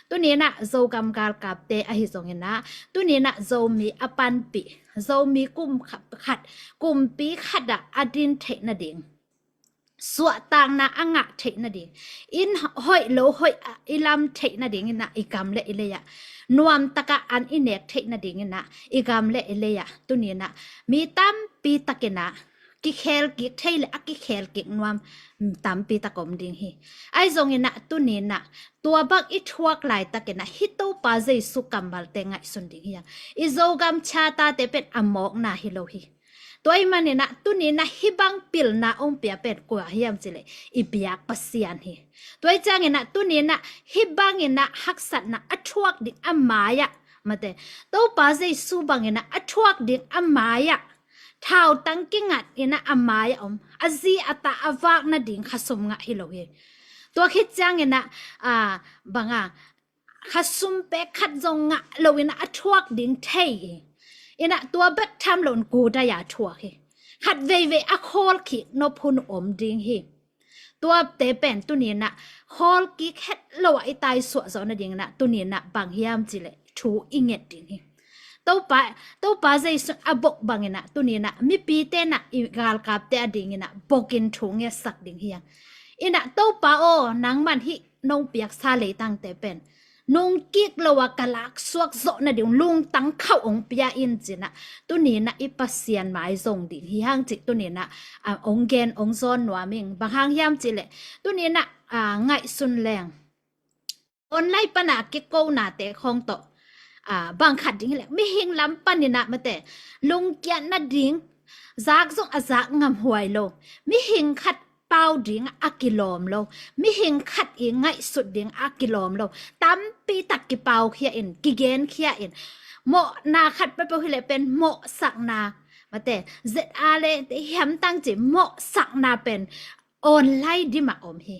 tuni in ah Zogam galkapte ahi zongin ah, tuni in ah Zomi a panpih, Zomi kum khat, khat, kumpi khat ah a din theih nading, suahtakna a ngah theih nading, inn hoih lo hoih ah i lam theih nading in ah i gam le i lei ah, nuamtak ah an i nek theih nading in ah i gam le i lei ah, tuni in ah mi tampi tak in ah kikhel kik thei le a kikhel kik nuam, mm, tampi tak om ding hi. Ahi zongin ah tuni in ah tua bang i thuak laitakin ah hih Topa Jesu kammalte ngaihsun ding hi hang. I Zogam Charter-te pen a mawkna hi lo hi. Tua ahih manin ah tuni in ah hih bang pilna hong pia pen kua hiam cih leh i biak Pasian hi. Tua ahih ciangin ah tuni in ah hih bangin ah haksatna a thuak ding a mai-ah, mate, Topa Jesu bangin ah a thuak ding a mai-ah, thautang kingat in ah a mai-ah om, a zi a ta a vak nading khasum ngah hi lo hi. Tua khit ciangin ah, a, bang a, khasum pek khat zong ngah lo in ah a thuak ding thei hi. In ah tua bek tham lo in kudai a thuak hi. Khat veivei a khawl kik nop hun om ding hi. Tuate pen tuni in ah khawl kik het lo ah i taisuah zawh nading in ah tuni in ah bang hiam cih leh thu i nget ding hi. Topa, Topa Jesu a bok bangin ah tuni in ah mipite in ah i galkapte a dingin ah bokin thu ngetsak ding hi hang. In ah Topa aw, nangman hih nong piaksa leitangte pen nungkik lo a ka laksuak zawh nading lungtang khauh hong pia in ci in ah tuni in ah i Pasian mai zong ding hi hang cih tuni in ah, a, hong gen hong zawn nuam ing. Bang hang hiam cih leh tuni in ah, a, ngaihsun leng online pan a kikonate khawng tawh, a, bang khat ding hi leh mihing lam panin ah mate, lungkiat nading zak zong a zak ngamhuai lo, mihing khat pau ding a kilawm lo, mihing khat i ngaihsut ding a kilawm lo, tampi tak kipaukhia in, kigenkhia in, mawhna khat peuhpeuh hi leh pen mawhsakna, mate, Z R le te hiam tang ci mawhsakna pen online dim ah om hi.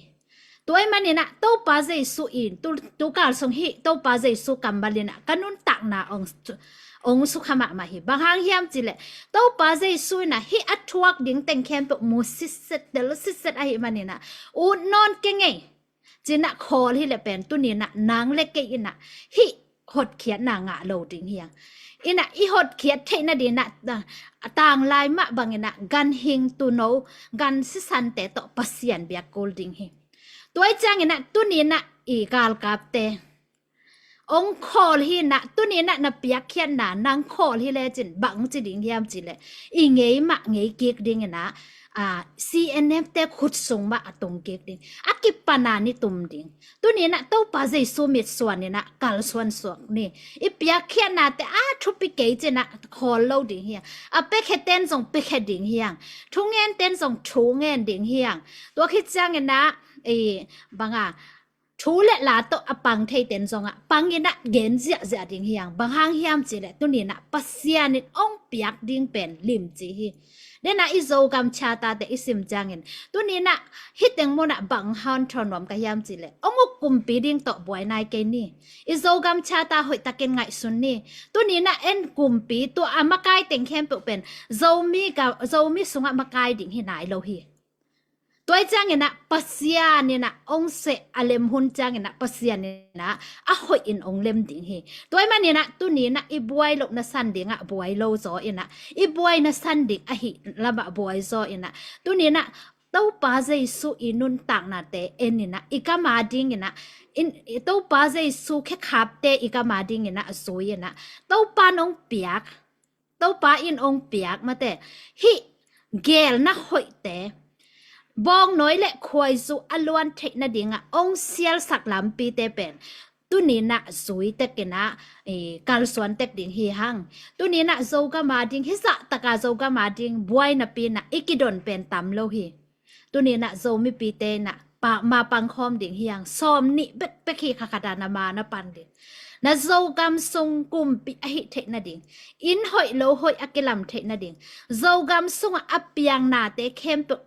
Tua ahih manin ah Topa Jesu in tu, tu kal sung hih Topa Jesu kammal in ah ka nuntakna hong, hong sukha mahmah hi. Bang hang hiam cih leh Topa Jesu in ah hih a thuak ding teng khempeuh mu sitset, tel sitset ahih manin ah ut nawn keng ei ci in ah khawl hi leh pen tuni in ah nang le kei in ah hih hotkhiatna ngah lo ding hi hang. In ah i hotkhiat theih nading in ah, a, tanglai mah bangin ah ganhing tuuno, gan sisante tawh Pasian biak kul ding hi. Tua ahih ciangin ah tuni in ah i galkapte hong khawl hi in ah, tuni in ah na piakkhiatna nang khawl hi lecin bang ci ding hiam cih leh i ngei mah ngei kik ding in ah, a, C N F te khut sung mah a tung kik ding, a kipan a ni tum ding. Tuni in ah Topa Jesu mitsuan in ah kalsuan suak ni. I piakkhiatnate a thupi kei ci in ah khawl lo ding hi hang. A piakhiaten zong piakhia ding hi hang. Thungen ten zong thungen ding hi hang. Tua khit ciangin ah, i, bang a, thu le la tawh a pang theiten zongah pangin ah gen ziahziah ding hi hang. Bang hang hiam cihleh tuni-in ah Pasian in hong piak ding pen limci hi. Denah i Zogam Charter-te i sim ciangin tuni-in ah hih teng munah bang hanthawn nuam ka hiam cihleh hong uk kumpi ding tawh buai nai kei ni. I Zogam Charter hoihtakin ngaihsun ni. Tuni-in ah en kumpi tua a makai teng khempeuh pen Zomi, Zomi sungah makai ding hi nai lo hi. Tua hi ciangin ah Pasian in ah hong seh a lem hun ciangin ah Pasian in ah a hoihin hong lem ding hi. Tua ahih manin ah tuni-in ah i buai lohna san dingah buai lo zaw in ah i buaina san ding ahih lamah buai zaw in ah tuni-in ah Topa Jesu i nuntaknate en in ah i gam a dingin ah Topa Jesu khekhapte i gam a dingin ah zui in ah Topa in hong piak Topa in hong piak mate hih geelna hoihte, bawngnawi le khuaizu a luan theih nadingah hong sialsak lampite pen tuni-in ah zui tek in ah kalsuan tek ding hi hang. Tuni-in ah Zogam a ding hih zahtaka Zogam a ding buainapi in ah i kidon pen tam lo hi. Tuni-in ah Zomipite in ah ma pangkhawm ding hi hang. Sawm nih bekbek hi, kha khat a na ma na pan ding. Na Zogam sung kumpi ahih theih nading, inn hoih lo hoih a kilam theih nading, Zogam sungah a piang nate khempeuh.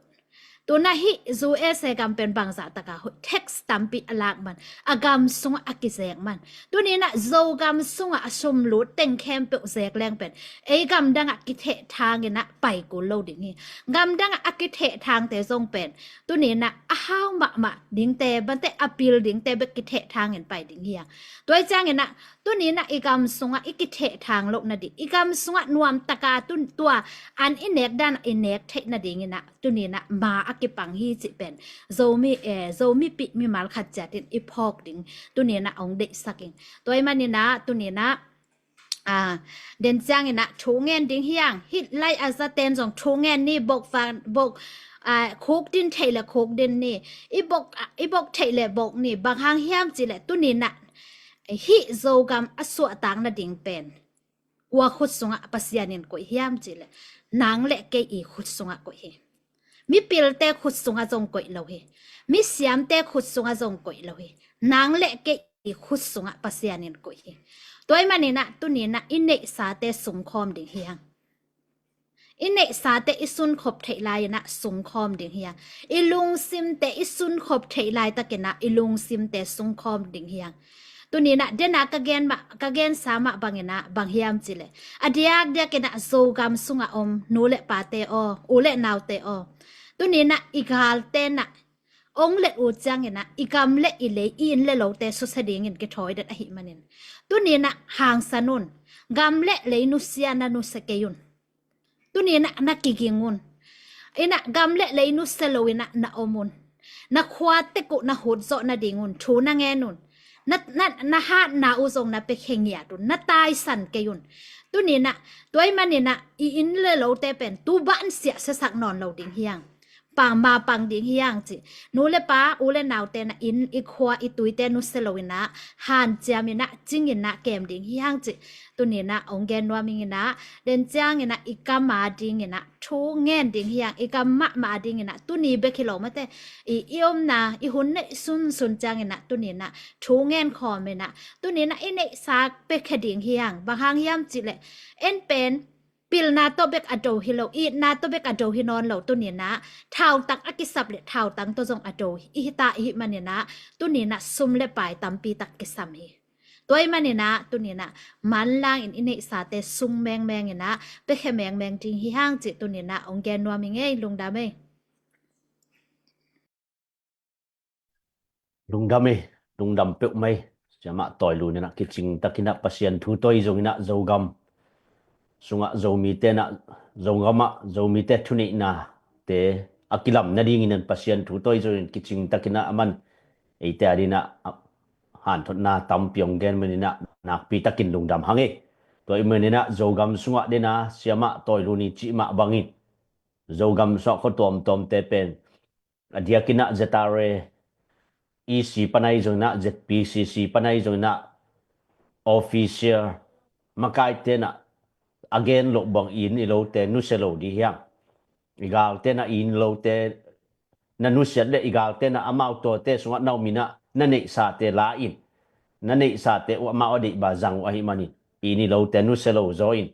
Tuna hih U S A gam pen bangzah taka hoih, tax tampi a lak man, a gam sungah a kizek man. Tuni-in ah Zogam sungah a sum lut teng khempeuh zek leng pen ei gamdangah kithehthang in ah pai kul lo ding hi. Gamdangah a kithehthangte zong pen tuni-in ah a hau mahmah dingte, bante a pil dingte bek kithehthang in pai ding hi hang. Tua hi ciangin ah tuni-in ah i gam sungah i kithehthang loh nading, i gam sungah nuamtaka tun tua an i nek dan i nek theih nadingin ah tuni-in ah ma a kipang hi cih pen Zomi, eh, Zomipih mimal khat ciatin i phawk ding tuni-in ah hong deihsak ing. Tua ahih manin ah tuni-in ah, ah, den ciangin ah thu ngen ding hi hang. Hih lai a zaten zong thu ngen ni, bok van, bok, ah, khuk din theih le khuk din ni. I bok, ah, i bok theih le bok ni. Bang hang hiam cihleh tuni-in ah hih Zogam a suahtak nading pen kua khut sungah Pasian in koih hiam cihleh nang le kei i khut sungah koih hi. Mipilte khut sungah zong koih lo hi. Misiamte khut sungah zong koih lo hi. Nang le kei i khut sungah Pasian in koih hi. Tua ahih manin ah tuni-in ah i neihsate sungkhawm ding hi hang. I neihsate i sunkhop theih lai-in ah sungkhawm ding hi hang. I lungsimte i sunkhop theih laitakin ah i lungsimte sungkhawm ding hi hang. Tuni-in ah den a ka gen mah, ka gensa mah bangin ah bang hiam cihleh a diakdiakin ah Zogam sungah om nu le pate aw, u le naute aw, tuni-in ah i galte in ah hong let uh ciangin ah i gam le i lei, i inn le lote susia dingin kithawi den ahih manin tuni-in ah hangsan un. Gam le lei nusia na nusia kei un. Tuni-in ah na kiging un. In ah gam le lei nusia lo-in ah na om un. Na khua tek uh na hut zawh nading un thu na ngen un. Na, na, na hatna uh zong na pia khe ngiat un. Na taisan kei un. Tuni-in ah tua ahih manin ah i inn le lote pen tu ban siah siasak nawn lo ding hi hang. Pang ma pang ding hi hang cih. Nu le pa, u le naute in ah inn, i khua, i tuite nusia lo-in ah hanciam in ah, cing in ah kem ding hi hang cih tuni-in ah hong gen nuam ing in ah, den ciangin ah i gam a dingin ah thu ngen ding hi hang. I gam mahmah a dingin ah tuni bek hi lo mate, i, i omna, i hun neih sunsun ciangin ah tuni-in ah thu ngen khawm in ah tuni-in ah i neihsa pia khe ding hi hang. Bang hang hiam cihleh en pen pilna tawh bek a do hi lo, itna tawh bek a do hi nawn lo. Tuni-in ah thautang a kisap le thautang tawh zong a do i hi ta i hih manin ah tuni-in ah sum le pai tampi tak kisam hi. Tua ahih manin ah tuni-in ah manlang in i neihsate sung mengmeng in ah pia khe mengmeng ding hi hang cih tuni-in ah hong gen nuam ing ei. Lungdam ei. Lungdam ei, lungdam peuhmah ei. Siamah Tawi Lun in ah kicing takin ah Pasian thu tawh zong in ah Zogam sungah Zomite in ah, Zogam ah Zomite thuneihnate a kilam nadingin ah Pasian thu tawh zong in kicing takin ah aman eite a dingin ah hanthotna tampi hong gen manin ah nakpi takin lungdam hang ei. Tua ahih manin ah Zogam sungah den a Siamah Tawi Lun i cih mah bangin Zogam sungah khua tuamtuamte pen a diakin ah Z R A E C pan ahi zongin ah, Z P C C pan ahi zongin ah, official makaite in ah a gen loh bang i inn i lote nusia lo ding hi hang. I galte in ah i inn lote na nusiat leh i galte in ah amau tuate sungah na om in ah na neihsate la in, na neihsate uh amau a deih bang zang uh ahih manin, i ni lote nusia lo zaw in,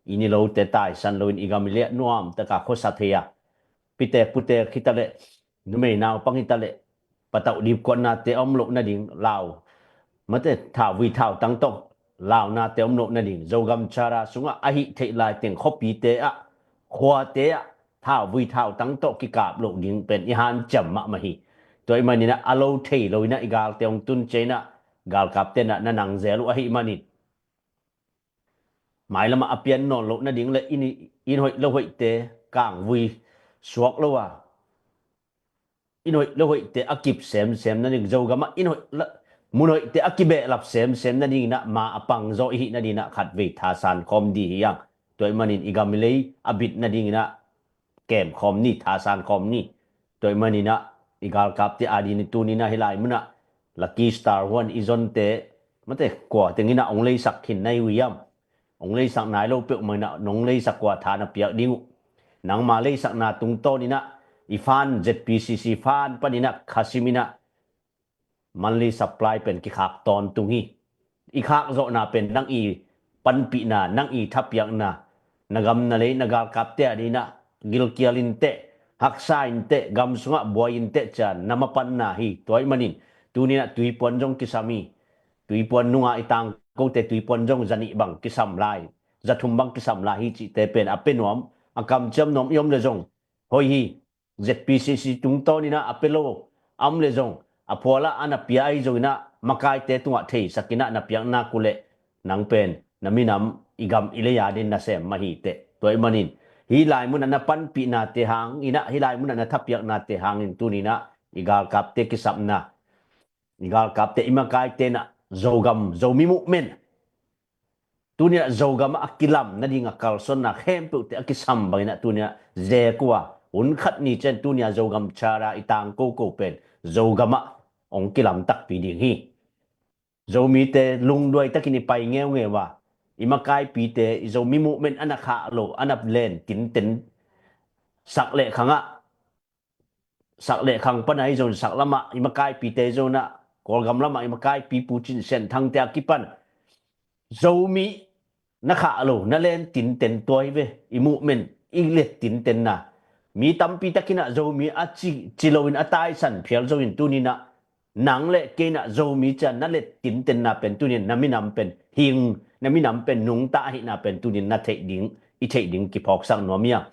i ni lote taisan lo in, i gam i liah nuam taka khuasa thei a, pitek putek hi ta leh, numei naupang hi ta leh, patauh dipkuatnate a om loh nading lau, mate, thauvui thautang tawh launate om loh nading, Zogam Charter sungah a hih theih lai teng khuapite ah, khuate ah thauvui thautang tawh kikap loh ding pen i hanciam mahmah hi. Tua ahih manin ah a lo thei lo in ah i galte hong tun ciang in ah galkapte in ah na nang zel uh ahih manin, mailamah a pian nawn loh nading le inn, inn hoih lo hoihte, kangvui suak lo a, inn hoih lo hoihte a kip semsem nading, Zogamah inn hoih la, mun hoihte a kibehlap semsem nading in ah, ma a pang zaw i hih nading in ah khatvei thasan khawm ding hi hang. Tua ahih manin i gam i lei a bit nading in ah kem khawm ni, thasan khawm ni. Tua ahih manin ah i galkapte a dingin tuni in ah hih lai mun ah Lucky Star Huan i zonte, mate, kua teng in ah hong leisak khin na hi uh hiam? Hong leisak nai lo peuhmah in ah nong leisak uh a tha na piak ding uh. Nangma leisakna tungtawn in ah i fund, Z P C C fund pan in ah khasim in ah monthly supply pen kikhak tawntung hi. I khak zawhna pen nang i panpihna, nang i thapiakna, na gam na lei, na galkapte a dingin ah gilkial in teh, haksa in teh, gam sungah buai in teh ciang na mapanna hi. Tua ahih manin tuni in ah tuipuan zong kisam hi. Tuipuan nungah i tangkote tuipuan zong zanih bang kisam lai, zathum bang kisam lai hi cihte pen a pia nuam, a kamciam nuam i om le zong hoih hi. Z P C C tungtawn in ah a pia lo a om le zong, a phualah a na pia ahi zong in ah makaite tungah theisak in ah na piak nak uh leh, nang pen na minam, i gam i lei a dingin nasem mah hi teh. Tua ahih manin hih lai mun ah na panpihnate hang in ah, hih lai mun ah na thapiaknate hangin tuni in ah i galkapte kisapna, i galkapte, i makaite in ah Zogam, Zomi movement, tuni in ah Zogamah a kilam nading a kalsuanna khempeuhte a kisam bang in ah tuni in ah zek uh a, hun khat ni ciang tuni a Zogam Charter i tangko ko pen Zogamah hong kilam takpi ding hi. Zomite lungduai takin i pai ngeungeu a, i makaipite, i Zomi movement a na khah loh, a na len tinten, sak leh khang ah, sak leh khang pan ahi zong, sak lamah i makaipite zong ah, Kawlgam lamah i makaipi Pu Cin Sian Thangte a kipan Zomi na khah lo, na len tinten tua hi ve. I movement i let tintenna, mi tampi takin ah Zomi a ci, ci lo in a taisan phial zo in tuni in ah nang le kei in ah Zomi ciang na let tintenna pen tuni in na minam pen hing, na minam pen nungta ahihna pen tuni in na theih ding, i theih ding kiphawksak nuam hi a.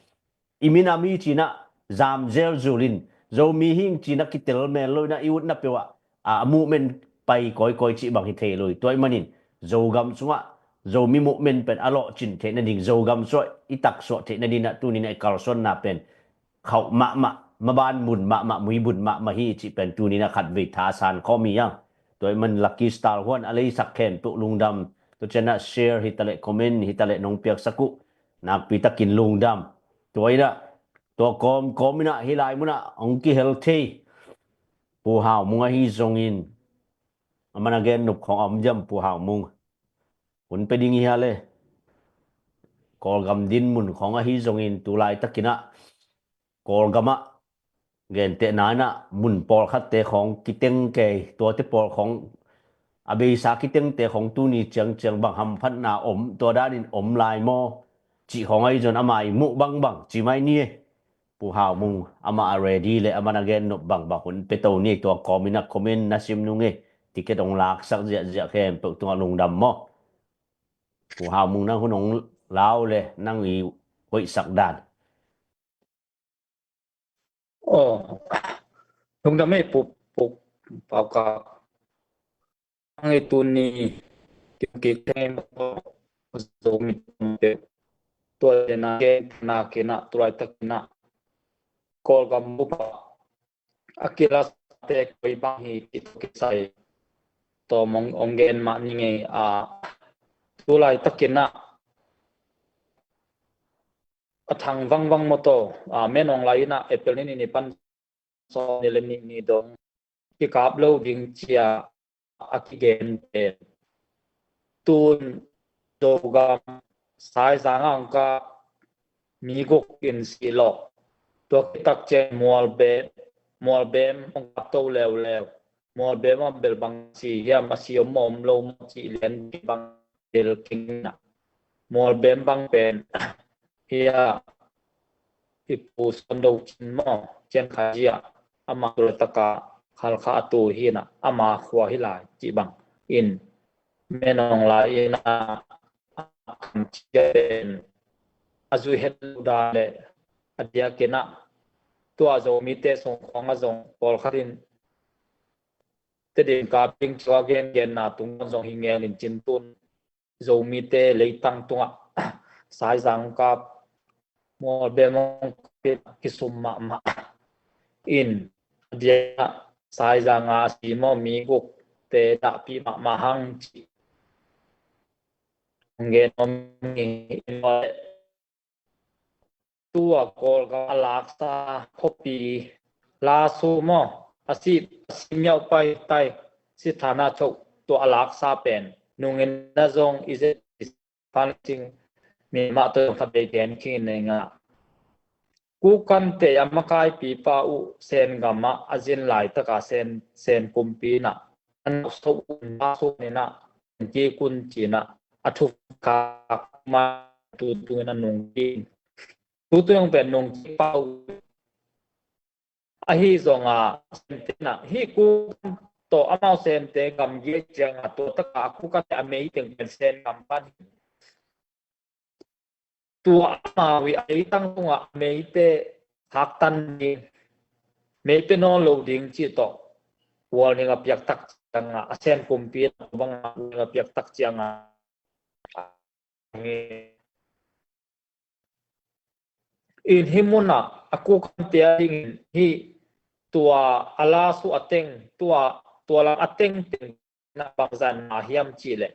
I minam hi ci in ah zam zelzul in, Zomi hi ing ci in ah kitel mel lo in ah i utna peuh ah, a, a movement pai kawikawi cih bang hi thei lo hi. Tua ahih manin Zogam sungah Zomi movement pen a lawhcin theih nading, Zogam sungah i taksuah theih nading in ah tuni in ah i kalsuanna pen khauh mahmah, maban bun mahmah, mui bun mahmah hi cih pen tuni in ah khatvei thasan khawm hi hang. Tua ahih manin Lucky Star Huan a leisak khempeuh lungdam. Tua ciang ah share hi ta leh, comment hi ta leh nong piaksak uh nakpi takin lungdam. Tua in ah, tua kawmkawm in ah hih lai mun ah hong kihel thei Pu Hau Mung ahi zongin, a man a gen nop khawng a om diam, Pu Hau Mung? Hun pia ding hi hia le? Kawlgam dinmun khawng ahi zongin tu laitakin ah Kawlgamah gentehna in ah mun pawlkhatte khawng kiteng kei, tuate pawl khawng a beisa kitengte khawng tuni ciangciang bang hamphatna om, tua danin om lai maw cih khawng ahi zong ama i muh bangbang ci mai ni. Pu Hau Mung amah a ready le amah na gen nop bangbang hun pia to ni. Tua kawm in ah comment na sim nung e, ticket hong laksak ziahziah khempeuh tungah lungdam maw. Pu Hau Mung, nang hun hong lau le nang i hoihsak dan. Aw, lungdam e Pu, Pu Pau Kap. Ang i tuni kim kik thei maw, Zomi te, tua te na gen na kina, tu laitakin ah Kawlgam bup ah a kilasate koi bang hi cih tawh kisai tawm hong, hong gen mah ni ngei a. Tu laitakin ah a thang vangvang maw taw, a, men hong lai in ah April ni nih ni pan sawm ni le nih ni dong kikap lo ding ci a a kigen pen, tun Zogam Saizang ah hong kap mi guk in si lawh, tua khit tak ciang Mualbem, Mualbem hong kap to leuleu. Mualbem ah bel bang si hiam, a si om om lo maw cih lian bang del kingna. Mualbem bang pen hia i pu Suan Do Cin maw, Cian Khai Zia, ama tua taka Khalkha a tu hina, ama khua hi lai cih bang in, Menawng lai ina a kam cia pen a zui het lo dan le a diakina tua Zomite sungkhawng a zong pawlkhat in Tedim kap ding cua gengenna tung zong hi ngel in cin tun Zomite leitang tungah Saizang kap, Mualbem hong kap in kisum mahmah in, a dia Saizang a si maw mi guk te dahpih mahmah hang ci. Hong gen om hi in, tua Kawlgam a laksa khuapi Lasu maw, a si, a si miauh pai tai si thana choh tua a laksa pen nungin na zong i zet pan cing mi mah tua zong kha bei gen khin nei nga. Kukante a makaipi pa uh Sen gam ah a zin laitaka Sen, Sen kumpi na a nauhsoh un Lasu nina kikun cina a thukak ma tutungin a nungkin. Tutungin pen nungki pau ahi zonga Sente na hi Kukan tawh amau Sente gamgi cianga tua taka a Kukante a meiteng pen Sen gam pan hi. Tua amau i a leitang tungah a meite haktan ding, meite nawn lo ding cih tawh warning a piaktak cianga a Sen kumpi banga warning a piaktak cianga in hi munah a Kukante a dingin hi tua a Lasu a teng, tua, tua lam a tengteng na bangzan na hiam cih leh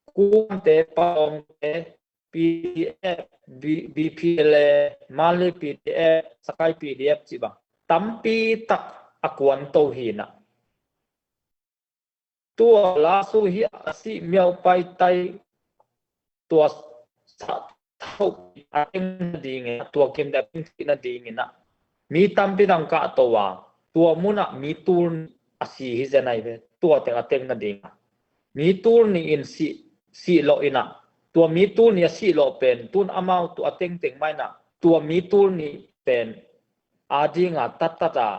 Kukante, Pawngte, P D F, B-, B P L A, Mandalay P D F, Sagaing P D F cih bang tampi tak a kuanto hi na. Tua Lasu hi a si miauh pai tai tua sa tho a teng nadingin, tua kim da pin nadingin a mi tampi dang kah to a tua munah mi tul a si hi zen ai ve, tua teng a teng nading a mi tul nih in si, si lo ina, tua mi tul nih a si lo pen tun amau tua tengteng mai na tua mi tul nih pen a dinga tattat a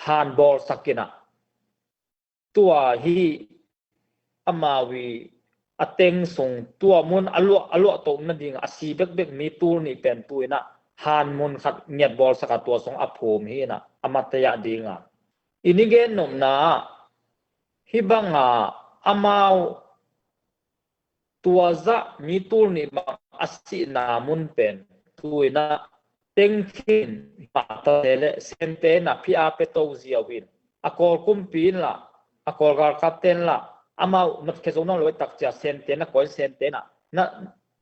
han bawl sakina. Tua hi amau i a teng sung tua mun a luah, a luah toh nading a si bekbek mi tul nih pen tu ina han mun khat ngiat bawl saka tua sung a phum hi ina a mataya dinga. I ni gen nopna hi banga amau tua zah mi tul nih bang a sihna mun pen tu ina tengkhin mah tate le Sente na phi a pe to ziau in a Kawl kumpi in la a Kawl galkapte in la amau notkhia zo nawn lo i takcia Sente na koin Sente na na,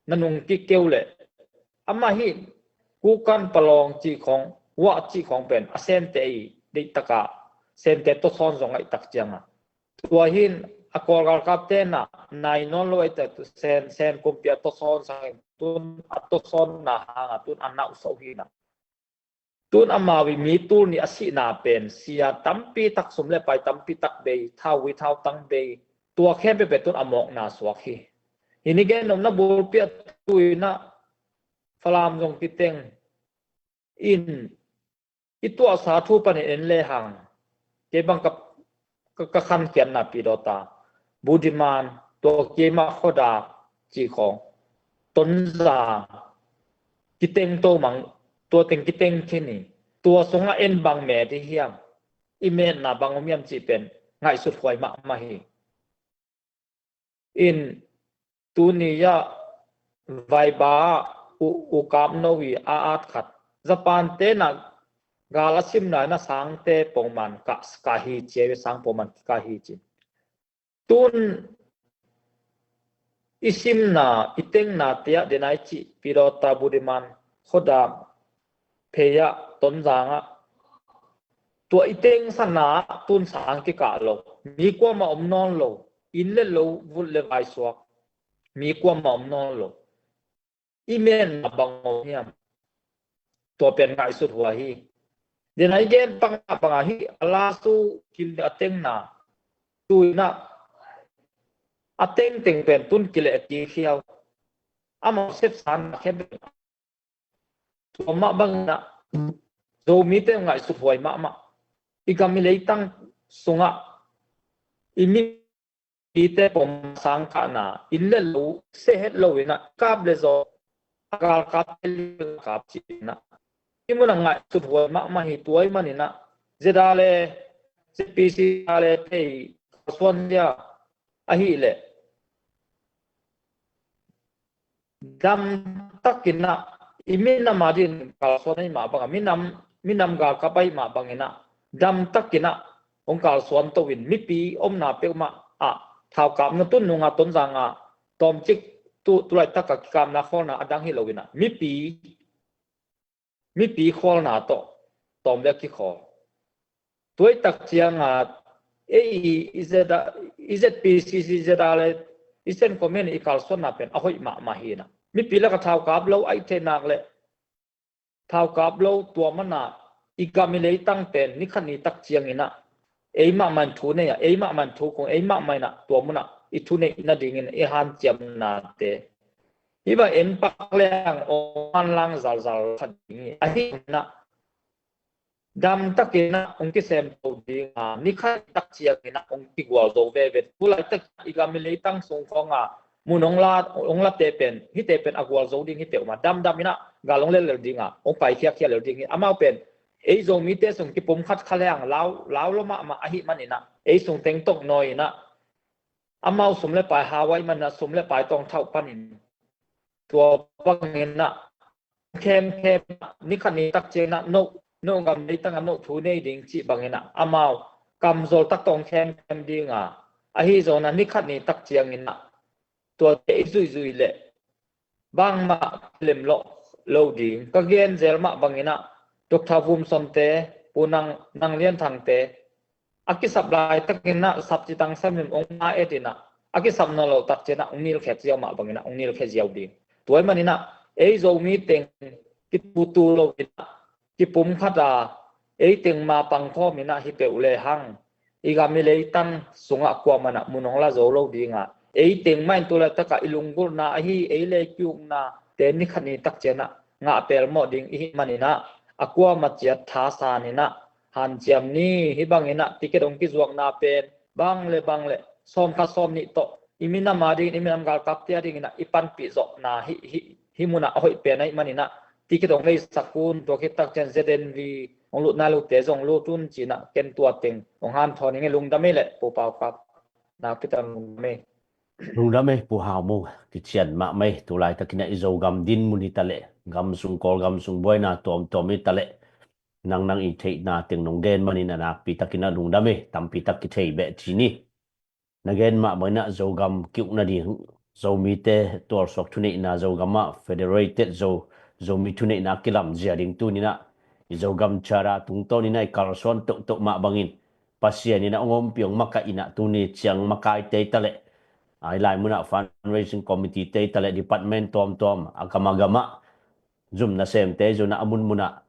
na nung kik keu le amah hi Kukan Palawng cih khawng, Wah cih khawng pen a Sente i deih taka Sente tawsawn zong ngaih tak cianga tua hin a Kawl galkapte na nai nawn lo i tak Sen, Sen kumpi a tawsawn sangin tun a tawsawn na hanga tun a nauhsoh hi na. Tun amau i mi tul nih a sihna pen sia tampi tak, sum le pai tampi tak bei, thau hui thau tang bei, tua khempeuh pen tun a mawkna suak hi. Hi ni gen nopna bulpi a tu ina Falam zong kiteng in i tuahsa thu panin en lehang kei bang ka, ka, ka khankhiatna pi dawta Budiman tua keimah khuadak cih khawng Tonzang kiteng to mang, tua teng kiteng khin hi. Tua sungah en bang met hi hiam, i metna bang om hiam cih pen ngaihsut huai mahmah hi. In tuni ah Vaiba ah u, u kap no i a at khat Japan te na gal a simna ina sangte pongman ka, ka hi cia i sang pongman ka hi cin. Tun i simna i tengna te ah denai cih pi dawta Budiman khuadak phei ah Tonzang ah tua i teng sana ah tun sang kikah lo, mi kuamah om nawn lo, inn le lo, vulh le vai suak, mi kuamah om nawn lo. I metna bang om hiam? Tua pen ngaihsut huai hi. Tua i gen pangah pangah hi a la su kil a tengna tu inah a tengteng pen tun kileh a kikhiau. Amau sepsan a khem pen tua mah bangin ah Zomite ngaihsut huai mahmah. I gam i leitang sungah i mipite pom sangkahna in le lo sehet lo inah kap le zaw a galkap kap ci inah i munah ngaihsut huai mahmah hi. Tua i maninah zeda le ZPC a le tei kalsuan dia ahih leh damtakinah i minam a din kalsuan ahi mah bangah minam, minam galkap ahi mah banginah damtakinah hong kalsuan to in mipi omna peuhmah ah thaukapna tun nunga Tonzanga tawmcik tu, tulaitak a kikapna khawlna a dang hi lo inah mipi mipi khawlna tawh tawm le kikhawl. Tuaitak cianga ei i zeda i ZPCC zeda le i Centcom i kalsuanna pen a hoih mahmah hinah mipi laka thaukap lo aih theinak le thaukap lo tua mana i gam i leitang pen nikhat ni tak cianginah ei mahmah in thu nei a, ei mahmah in thu kong, ei mahmah inah tua munah i thu neih nadingin i hanciamnate hi bang en pak leng ong manlang zalzal khat ding hi. Ahi inah damtakinah ong kisem to dinga nikhat tak cianginah ong kigual zo veve. Tulaitak i gam i leitang sung khawnga mun ong la, ong late pen hite pen a gual zo ding hi peuhmah. Damdam inah gal ong lellel dinga ong paikhiakhia lel ding hi. Amau pen ei Zomite sung kipum khat kha leng lau, lau lo mahmah ahi maninah ei sung teng tawh nawi inah amau sum le pai hau ahi maninah sum le pai tawng thauh panin tua banginah khemkhem nikhat ni tak cianginah no, no gam leitangah no thu nei ding cih banginah amau kamzol tak tawng khemkhem dinga ahi zonah nikhat ni tak cianginah tuate i zuihzuih leh bangmah kilem lo, lo ding. Ka gen zel mah banginah Doctor Vumsonte, Pu Nang, Nang Lian Thangte a kisap laitakinah sapci tangsam in ong nga etinah a kisap nawn lo tak cianah ong nilkhet ziau mah banginah ong nilkhet ziau ding. Tua i maninah ei Zomi teng kitutu lo inah kipum khata ei teng ma pangkhawm inah hi peuh lehang i gam i leitang sungah kuamanah mun ong la zo lo dinga ei teng mah in tulaitakah i lunggulhna ahi ei le kiuknate nikhat ni tak cianah ngah pelmawh ding i hih maninah a kuama ciat thasan inah hanciam ni. Hi banginah ticket ong kizuakna pen bang le bang le sawmkhat sawmnih tawh i minam a dingin i minam galkapte a dinginah i panpih zawhna hi, hi, hi munah a hoih pen ahi maninah ticket ong leisak un. Tua khit tak ciang ZNV ong lut nai lote zong lut un cinah ken tua teng ong hanthawn ing e. Lungdam ei leh Pu Pau Kap. Nakpi tak lungdam ei. Lungdam ei Pu Hau Mung, kician mahmah ei. Tulaitakinah i Zogam dinmun hi taleh gam sung Kawlgam sung buaina tuamtuam hi taleh nang nang i theihna teng nong gen manin a nakpi takinah lungdam ei. Tampi tak kithei beh ci ni. Na gen mah banginah Zogam kiuk nading, Zomite tualsuak thuneihna, Zogamah federated Zo, Zomi thuneihna kilamzia ding tuninah i Zogam Charter tungtawninah i kalsuan tohtoh mah bangin Pasian inah ong ompih ong makaih inah tuni ciang makaite hi taleh a hi lai munah fundraising committee te hi taleh department tuamtuam a gam a gamah zum nasemte zunah a munmunah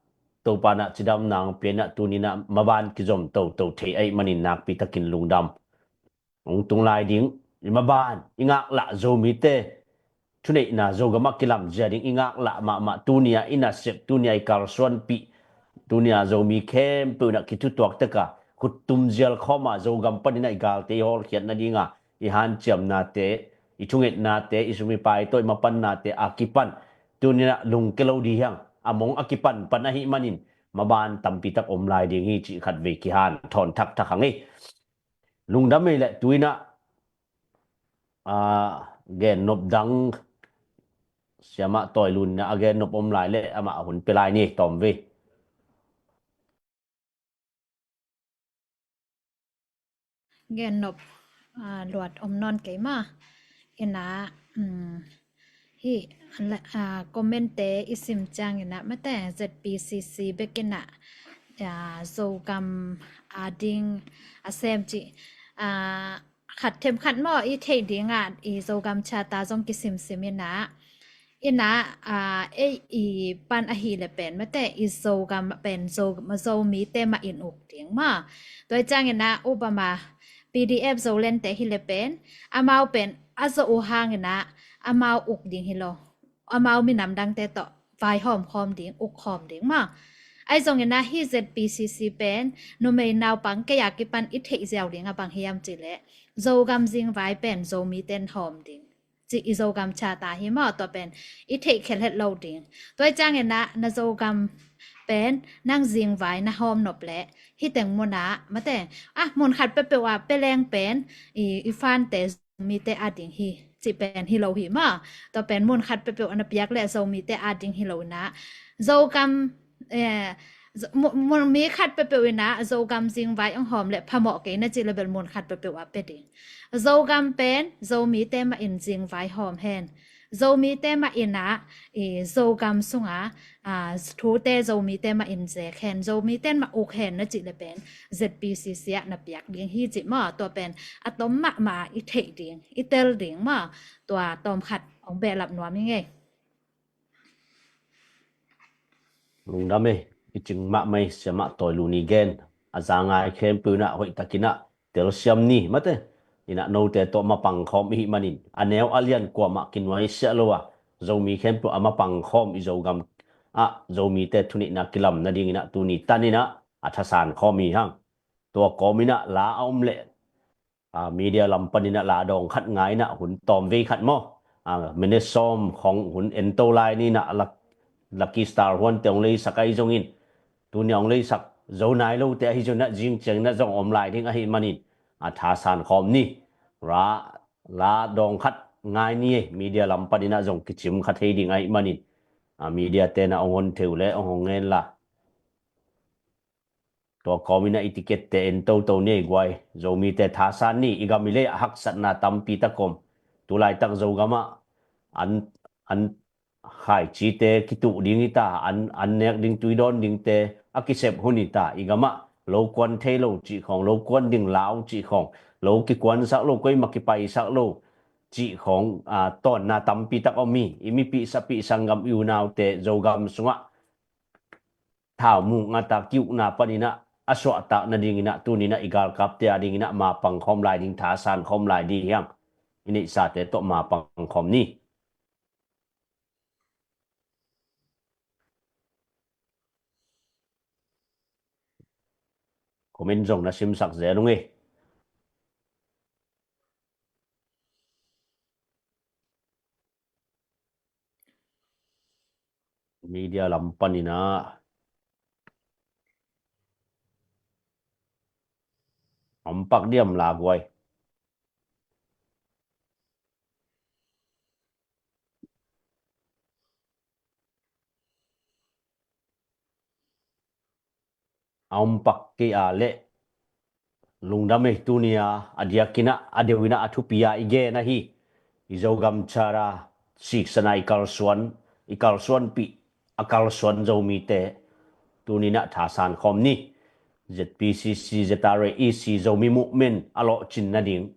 Topa nah cidamna ong pia inah tuninah maban kizom toto thei ahi manin nakpi takin lungdam. Ong tung lai ding i maban i ngaklah Zomite thuneihna Zogamah kilamzia ding i ngaklah mahmah tunia i nasep, tunia i kalsuanpih, tunia Zomi khempeuh inah kithutuak taka khuttum zial khawma Zogam paninah i galte i hawlkhiat nadinga i hanciamnate, i thungetnate, i sum i pai tawh i mapannate a kipan tuninah lungke lo dih hiang, a mong a kipanpan ahi manin maban tampi tak om lai ding hi cih khatvei kihanthawn thakthak hang ei. Lungdam ei leh tuinah a gennop dang siamah tawi luninah a gennop om lai leh amah a hun pia lai ni tawmvei. Gennop luat om nawn kei maw? Inah hi comment te i sim cianginah mate ZPCC bekinah Zogam a ding a sem cih khat themkhat maw i theih dingah i Zogam Charter zong kisimsim inah Ina, a, ei i pan ahi le pen mate i Zogam pen Zo, Zomite mah in uk ding maw. Tua ciangina Obama P D F Zolente hi le pen amau pen a zo uh hangina amau uk ding hi lo. Amau minam dangte tawh vaihawm khawm ding, uk khawm ding maw. Ahi zongina hi Z P C C pen numei naupang kei a kipan i theih ziau ding a bang hiam cih leh Zogam zingvai pen Zomite in hawm ding. Ci i Zogam Charter hi maw, tua pen i theih khelh het lo ding. Tua i ciangina na Zogam pen nang zingvai na hawm nop leh hi teng muna mate, a, mun khat peuhpeuh ah peleng pen i, i fante Zomite a ding hi, cih pen hi lo hi maw. Tua pen mun khat peuhpeuh a na piak leh Zomite a ding hi lo ina Zogam, eh, Zo-, mu-, mu-, mi khat peuhpeuh ina Zogam zingvai ong hawm leh phamawh kei na cih leh bel mun khat peuhpeuh ah pe ding. Zogam pen Zomite mah in zingvai hawm hen. Zomite mah ina i Zogam sunga, a, thute Zomite mah in zek hen, Zomite mah uk hen na cih leh pen Z P C C ah na piak ding hi cih maw. Tua pen a tom mahmah i theih ding, i tel ding maw. Tua tawm khat ong behlap nuam i ngei. Lungdam ei, i cing mahmah ei, siamah tawi lu ni gen. A za ngai khempeuh inah hoihtakinah telsiam ni mate. Inah note tawh mapang khawm i hih manin a neu a lian kuamah kinuai siah lo a, Zomi khempeuh a mapang khawm i Zogam ah Zomite thuneihna kilam nadinginah tuni taninah a thasan khawm i hang. Tua kawminah la a om leh a, media lam paninah la dawng khat ngainah hun tawm vei khat maw? A, minute sawm khawng hun ento lai ninah Lucky Star huante hong leisak ahi zongin, tuni hong leisak zo nai lote ahi zonginah zing cianginah zong om lai ding ahi manin a thasan khawm ni. Ra, la dawng khat ngai ni ei, media lam paninah zong kicim kha thei ding ahi manin a, media tenah hong hon theu le hong hong ngen la. Tua kawminah i ticket te en toto ni ei guai. Zomite thasan ni, i gam i lei ah haksatna tampi tak om. Tulaitak Zogamah an, an khaicite kituh ding hi ta, an, an nek ding tuidawn dingte a kisep hun hi ta. I gamah lo kuan thei lo cih khawng, lo kuan ding lau cih khawng, lo kikuansak lo, koima kipaisak lo cih khawng, a, tawnna tampi tak om hi. I mipih sapih sanggam i unaute Zogam sungah thau muk ngata kiukna paninah a suahtak nadinginah tuninah i galkapte a dinginah mapang khawm lai ding, thasan khawm lai ding hiang. I neihsate tawh mapang khawm ni. Comment zong na simsak zel ung ei. Media lam paninah a om pak diam la guai. A om pak kei a leh lungdam ei, tuni a a diakinah a deuhinah a thupi a i gen ahi. I Zogam Charter siksana i kalsuan, i kalsuanpih a kalsuan Zomite tuninah thasan khawm ni. Z P C C, Z R A E C, Zomi Movement a lawhcin nading,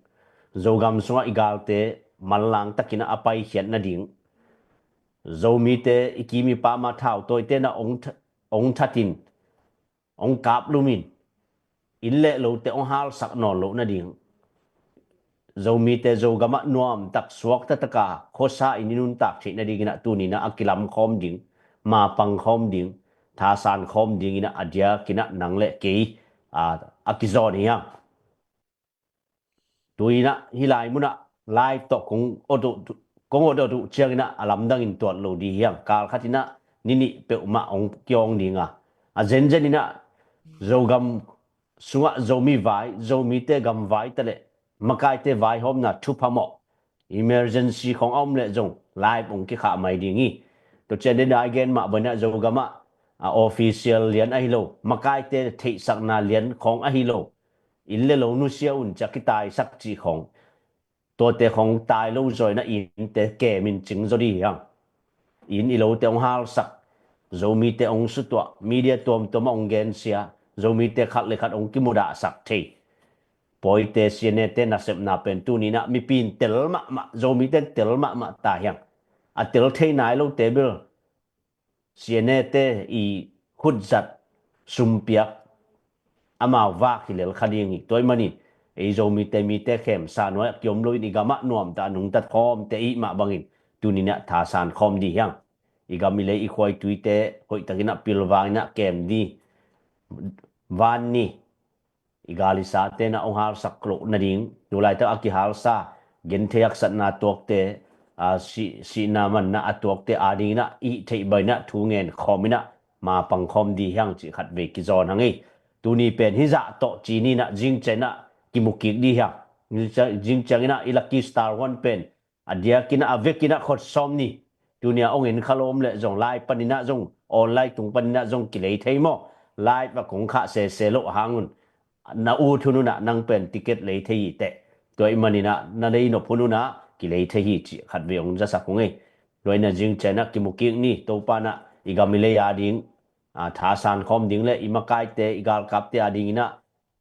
Zogam sungah i galte manlang takinah a paikhiat nading, Zomite i kim i pam a thautawite na ong th-, ong thatin, ong kaplumin, inn le lote ong halsak nawn loh nading, Zomite Zogamah nuamtak suakta taka khuasa in i nuntak theih nadinginah tuninah a kilam khawm ding, mapang khawm ding, thasan khawm dinginah a diakinah nang le kei, a, a kizawn hi hang. Tuinah hih lai munah live tawh kong awdawh, kong awdawh uh cianginah a lamdangin tuat lo dih hiang. Kal khatinah ninih peuhmah hong kiawng dinga, a zenzeninah Zogam sungah Zomi vai, Zomite gam vai taleh makaite vaihawmna thupha mawh emergency khawng a om leh zong live hong kikhah mai ding hi. Tua cian dena i gen mah banah Zogamah a official lian ahi lo, makaite theihsakna lian khawng ahi lo, inn le lo nusia un cia kitaisak cih khawng, tuate khawng tai lo zawina innte kemin cing zaw dih hiang. Inn i lote hong halsak, Zomite hong sutuah, media tuamtuamah hong gensia, Zomite khat le khat hong kimudahsak thei. Pawite sianete nasepna pen tuninah mipi in tel mahmah, Zomite in tel mahmah ta hiang. a tel thei nai lote bel C N A te i khutzat sumpiak amau vak hi lel kha ding hi. Tua ahih manin ei Zomite, mite khemsa nuai a kiom loin i gamah nuamtah a nungtat khawmte i hih mah bangin tuni-in ah thasan khawm dih hiang. I gam i lei i khuaituite hoihtakin ah pilvangin ah kem ni, van ni. I gal i sate na hong halsak loh nading, tu laitak a kihalsa genthei haksatna tuakte, a, si, sihna manna a tuakte adingin ah i hih theih bangin ah thu ngen khawmin ah mapang khawm dih hiang cih khatvei kizawn hang ei. Tuni pen hih zah tawh ci ni-in ah zingciang ah kimukik dih hiang. Zingciang, zingciangin ah i Lucky Star One pen a diakin ah, a vekin ah khut sawm ni. Tuni-a hong en kha lo om leh zong live panin ah zong, online tung panin ah zong kilei thei maw? Live ah kong khah sese loh hang un, na ut hun un ah nang pen ticket lei thei hi teh. Tua ahih manin ah na lei nop hun un ah kilei thei hi cih khatvei hong zasak ung ei. Tua in ah zingciang ah kimukik ni. Topa in ah i gam i lei ading, a, thasan khawm ding leh i makaite, i galkapte adingin ah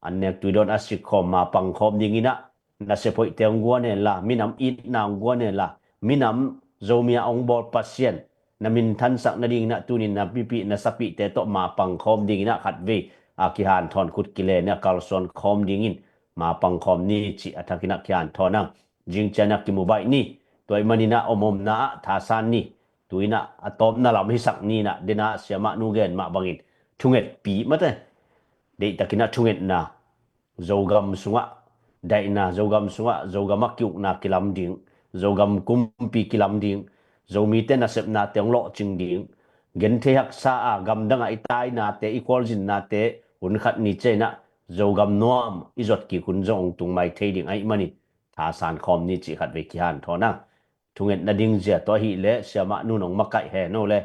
an nek tui dawn a sik khawm mapang khawm dingin ah nasep hoihte hong guan hen la, minam itna hong guan hen la, minam Zomi a hong bawl Pasian na minthansak nadingin ah tuni-in na pipih na sapihte tawh mapang khawm dingin ah khatvei a kihanthawn khut kile ni, a kalsuan khawm dingin mapang khawm ni cih a thakin ah kihanthawn ang. Zingciang ah kimu baih ni. Tua ahih manin ah om omna ah thasan ni. Tu-in ah a tawpna lam hisak ni-in ah, den ah siamah nu gen mah bangin thungetpi mate. Deihtakin ah thungetna, Zogam sungah daihna, Zogam sungah Zogam a ki-ukna kilam ding, Zogam kumpi kilam ding, Zomite nasepnate hong lawhcing ding, genthei haksa a gamdang ah i tainate, i khualzinnate hun khat ni ciangin ah Zogam nuam i zuat kik hun zong hong tung mai thei ding ahih manin thasan khawm ni cih khatvei kihanthawn ang. Thungetna ding zia tawh ahih leh siamah nu in hong makaih hen o le.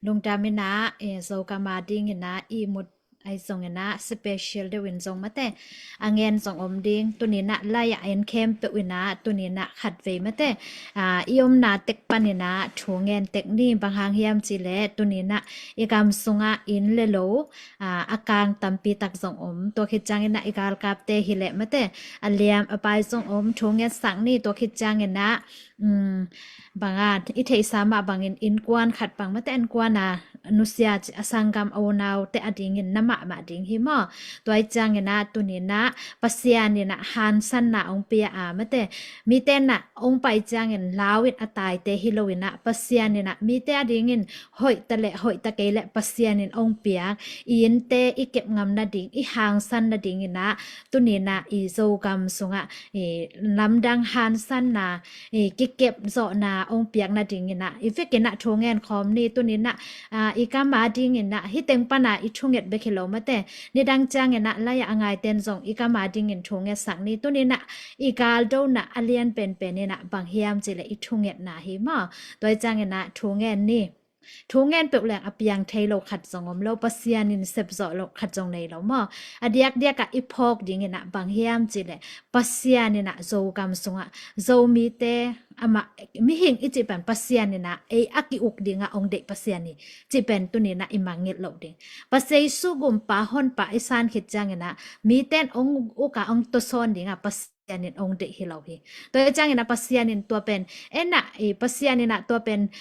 Lungdam in ah, eh, Zogam adingin ah ihmut ahi zongin ah special deuh in zong mate a ngen zong om ding. Tuni-in ah lai-ah en khempeuh in ah tuni-in ah khatvei mate, ah, i omna tek panin ah thu ngen tek ni. Bang hang hiam cih leh tuni-in ah i gam sungah inn le lo, ah, a kang tampi tak zong om. Tua khit ciangin ah i galkapte hi leh mate a liam a pai zong om, thu ngetsak ni. Tua khit ciangin ah, um, bang a i theihsa mah bangin innkuan khat bang mate innkuan a nusia ci a sanggam a unaute adingin na mahmah ding hi maw? Tua ahih ciangin ah tuni-in ah Pasian in ah hansanna hong pia a mate, mite in ah hong pai ciangin lau in a taite hi lo-in ah Pasian in ah mite adingin hoihta le hoihta kei leh Pasian in hong piak i innte i kep ngam nading, i hangsan nadingin ah tuni-in ah i Zogam sungah i lamdang hansanna, i kikep zawhna hong piak nadingin ah i vekin ah thu ngen khawm ni. Tuni-in ah, ah, i gam adingin ah hih teng pan ah i thunget bek hi lo mate, nidang ciangin ah lai-ah a ngaite in zong i gam adingin thu ngetsak ni. Tuni-in ah i galdona a lian penpen in ah bang hiam cih leh i thungetna hi maw? Tua ahih ciangin ah thu ngen ni. Thu ngen peuh leng a piang thei lo khat zong om lo, Pasian in sep zawh lo khat zong nei lo maw? A diakdiak ah i phawk dingin ah bang hiam cih leh Pasian in ah Zogam sungah Zomite, amah mihing i cih pen Pasian in ah ei a ki-uk dingah hong deih Pasian hi cih pen tuni-in ah i mangngilh loh ding. Pasian Jesu gumpa honpa i san khit ciangin ah mite in hong uk a hong tawsawn dingah Pasian in hong deih hi lo hi. Tua ahih ciangin ah Pasian in tua pen, en ah, i Pasian in ah tua pen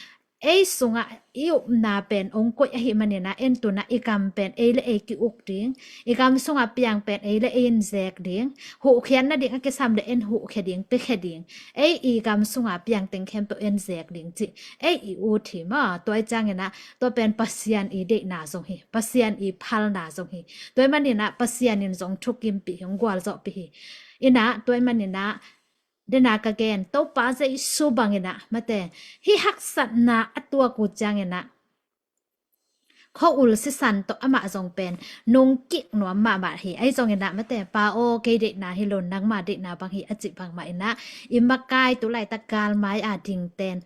ei sungah i upna pen hong koih ahih manin ah en tu-in ah i gam pen ei le ei ki-uk ding, i gam sungah piang pen ei le ei in zek ding, huhkhiat nading a kisam leh en huhkhia ding, piakhia ding, ei i gam sungah piang teng khempeuh en zek ding cih ei i ut hi maw? Tua ahih ciangin ah tua pen Pasian i deihna zong hi, Pasian i phalna zong hi. Tua ahih manin ah Pasian in zong thukimpih hi, hong gualzawhpih hi. In ah tua ahih manin ah, den a ka gen, Topa Jesu bangin ah mate, hih haksatna a tuak uh ciangin ah khua-ul sisan tawh amah zong pen nungkik nuam mahmah hi. Ahi zongin ah mate, Pa aw, kei deihna hi lo, nangma deihna bang hi, a cih bangmah in ah i makai tu laitak galmai a dingten,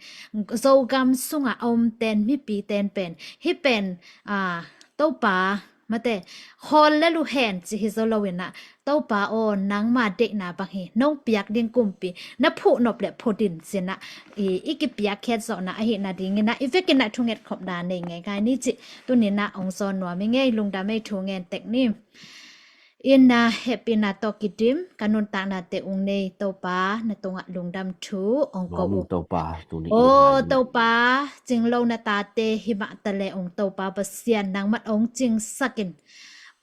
Zogam sungah a omten, mipiten pen hih pen, ah, Topa mate, khawl lel uh hen ci hi zo lo-in ah, Topa aw, nangma deihna bang hi, nong piak ding kumpi na phuhnop leh phut in ci-in ah i, i kipiakkhiat zawhna ahih nadingin ah i vekin ah thungetkhopna nei ngeingai ni cih tuni-in ah hong zawn nuam ing ei. Lungdam ei, thu ngen tek ni. Inn ah hehpihna tawh kidim ka nuntaknate ung nei Topa, na tungah lungdam thu ong ko uh. Topa, tuni Aw Topa, cinglo na tate himah tale ung Topa Pasian, nangman ong cingsakin.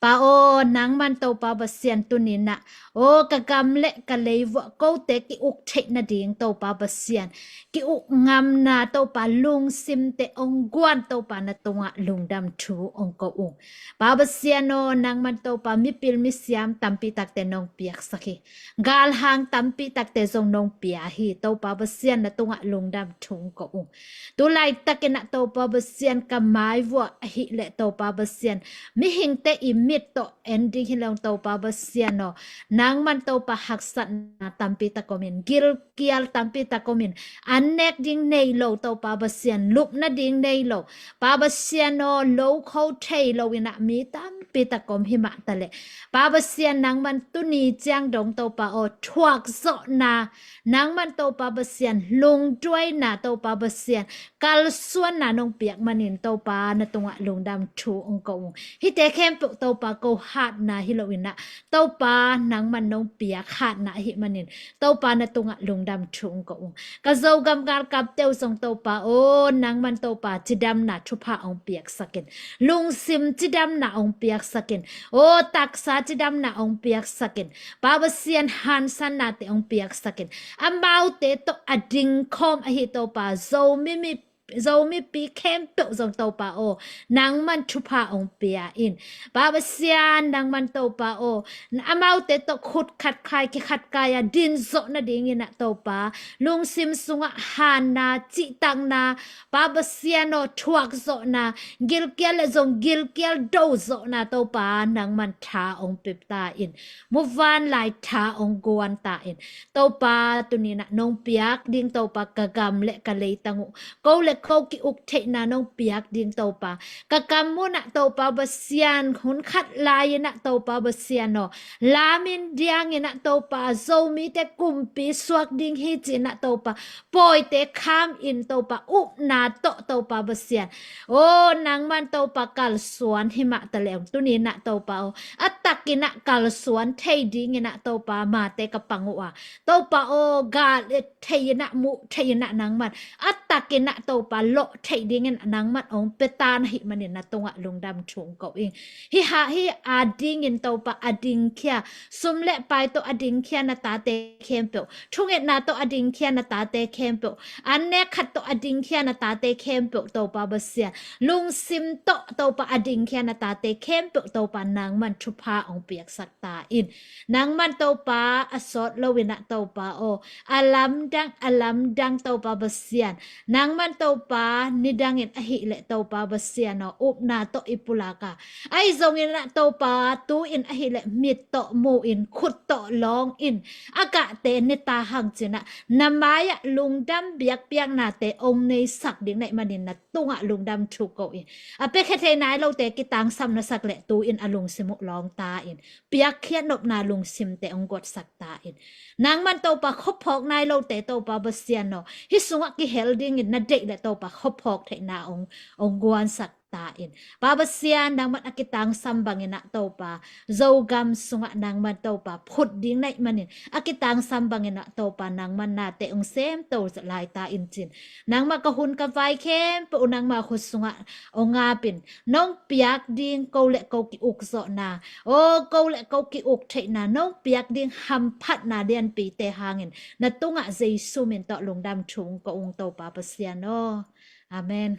Pa aw, nangman Topa Pasian, tuninah aw, ka gam le ka leivuah kote ki-uk theih nading Topa Pasian, ki-uk ngamna Topa, lungsimte ong guan Topa, na tungah lungdam thu ong ko ung. Pa Pasian aw, nangman Topa mipil misiam tampi takte nong piaksak hi. Galhang tampi takte zong nong pia hi. Topa Pasian, na tungah lungdam thu ong ko ung. Tu laitakinah Topa Pasian, ka maivuah ahileh Topa Pasian, mihingte i mit tawh en ding hi lo Topa Pasian aw, nangman Topa haksatna tampi tak omin, gilkial tampi tak omin, an nek ding nei lo Topa Pasian, lupna ding nei lo. Pa Pasian aw, lo kho thei lo inah mi tampi tak om himah taleh, Pa Pasian, nangman tuni ciang dong Topa aw, thuakzawhna, nangman Topa Pasian, lungduaina Topa Pasian, kalsuanna nong piak manin Topa, na tungah lungdam thu ong ko ung. Hihte khempeuh Topa ko hatna hi lo inah Topa, nangman nong piak hatna ahih manin Topa, na tungah lungdam thu ong ko ung. Ka Zogam galkapte uh zong Topa aw, nangman Topa cidamna thupha ong piaksakin, lungsim cidamna ong piaksakin, aw, taksa cidamna ong piaksakin, Pa Pasian, hansannate ong piaksakin, amaute tawh a dingkhawm ahi Topa, Zomi mi, Zomipi khempeuh zong Topa aw, nangman thupha ong pia in. Pa Pasian, nangman Topa aw, amaute tawh khut khat khai, kikhat kai a din zawh nadinginah Topa, lungsim sungah hanna, cihtakna, Pa Pasian aw, thuakzawhna, gilkial le zong gilkial dozawhna Topa, nangman tha ong pia ta in. Muvanlai tha ong guan ta in. Topa, tuninah nong piak ding Topa, ka gam le ka leitang uh, ko le ko ki-uk theihna nong piak ding Topa, ka kam munah Topa Pasian, hun khat lai-inah Topa Pasian aw, lamin dianginah Topa, Zomite kumpi suak ding hi ci-inah Topa, pawite khamin Topa, upna tawh Topa Pasian, aw, nangman Topa kalsuan himah taleh ung, tuninah Topa aw, a takinah kalsuan thei dinginah Topa, mate ka pang uh a, Topa aw, gal et thei-inah, muh thei-inah nangman a takinah Topa lawh theih dingin nangman ong pia ta na hih manin na tungah lungdam thu ong ko ing. Hih ha, hih a dingin Topa a dingkhia, sum le pai tawh a dingkhia na tate khempeuh, thungetna tawh a dingkhia na tate khempeuh, an nek khat tawh a dingkhia na tate khempeuh Topa Pasian, lungsim tawh Topa a dingkhia na tate khempeuh Topa nangman thupha ong piaksak ta in. Nangman Topa a sawt loinah Topa aw, a lamdang, a lamdang Topa Pasian, nangman Topa nidangin ahileh Topa Pasian aw, upna tawh i pulak a, ahi zonginah Topa tu-in ahileh mit tawh mu-in, khut tawh lawngin, a gahte nita hang cinah na mai-ah lungdam biakpiaknate ong neisak ding na hih manin na tungah lungdam thu ko in. A piakhia thei nai lote kitangsam na sak leh tu-in a lungsim uh lawng ta in, piakkhiat nopna lungsimte ong guatsak ta in. Nangman Topa khuaphawk nai lote Topa Pasian aw, hih sungah kihel dingin na deih le Topa khuaphawk theihna ong, ong guansak ta in. Pa Pasian, nangman a kitangsam banginah Topa, Zogam sungah nangman Topa phut ding na hih manin a kitangsam banginah Topa nangman nate ong semto lai ta in cin. Nangmah ka hun ka vai khempeuh uh nangmah khut sungah ong ngapin, nong piak ding ko le ko ki-ukzawhna, aw, ko le ko ki-uk theihna nong piak ding hamphatna lianpite hangin na tungah Jesu min tawh lungdam thu ong ko ung Topa Pasian aw. Amen.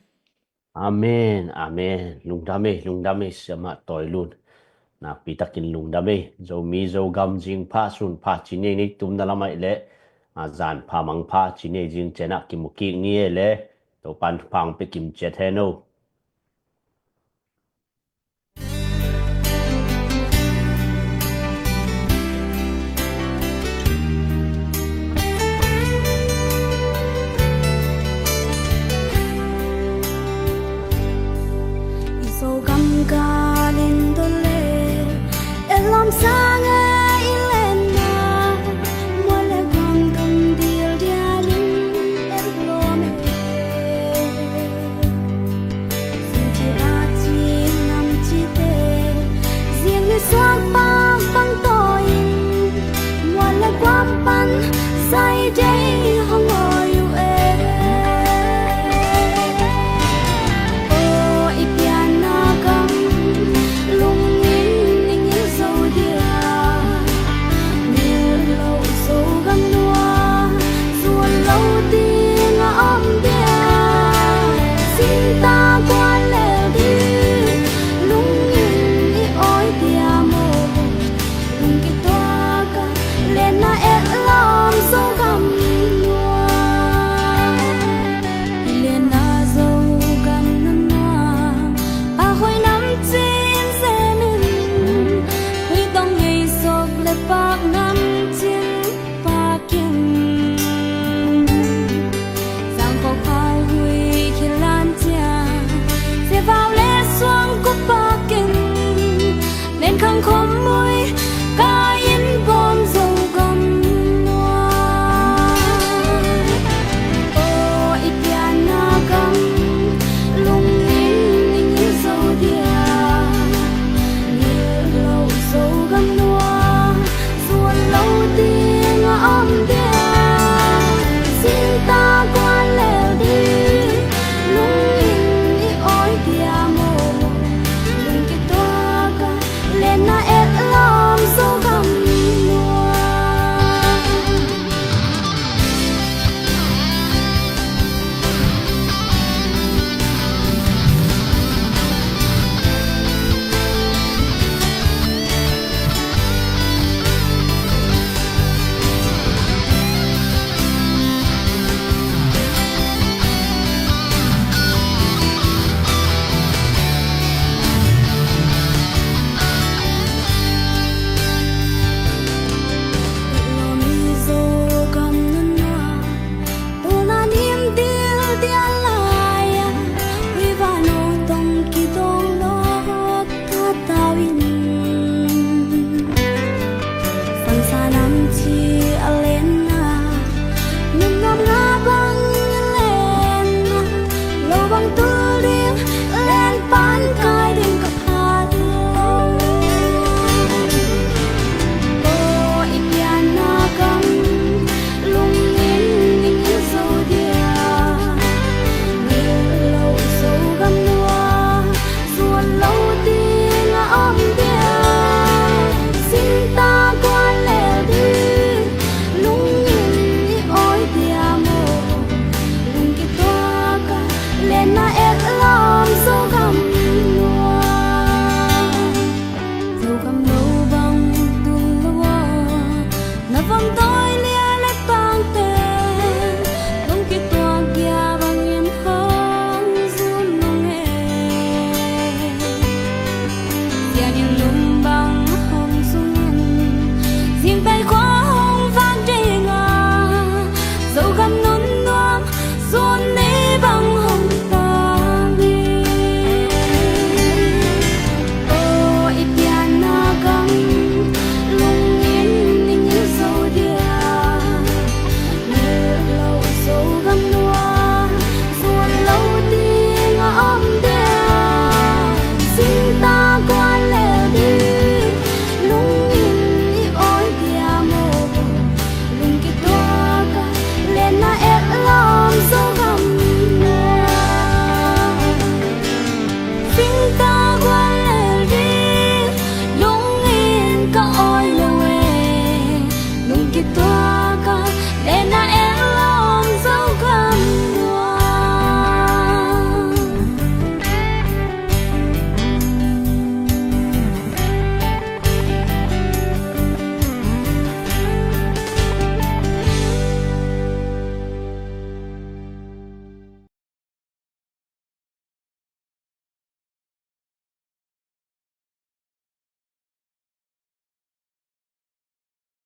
Amen, amen. Lungdam ei, lungdam ei, Siamah Tawi Lun. Nakpi takin lungdam ei. Zomi Zogam zingpha sunpha ci nei nei tumna lamah i leh, a, zanpha mangpha ci nei zing cianah kimu kik ni ei leh, Topan thupha ong pia kim ciat hen aw.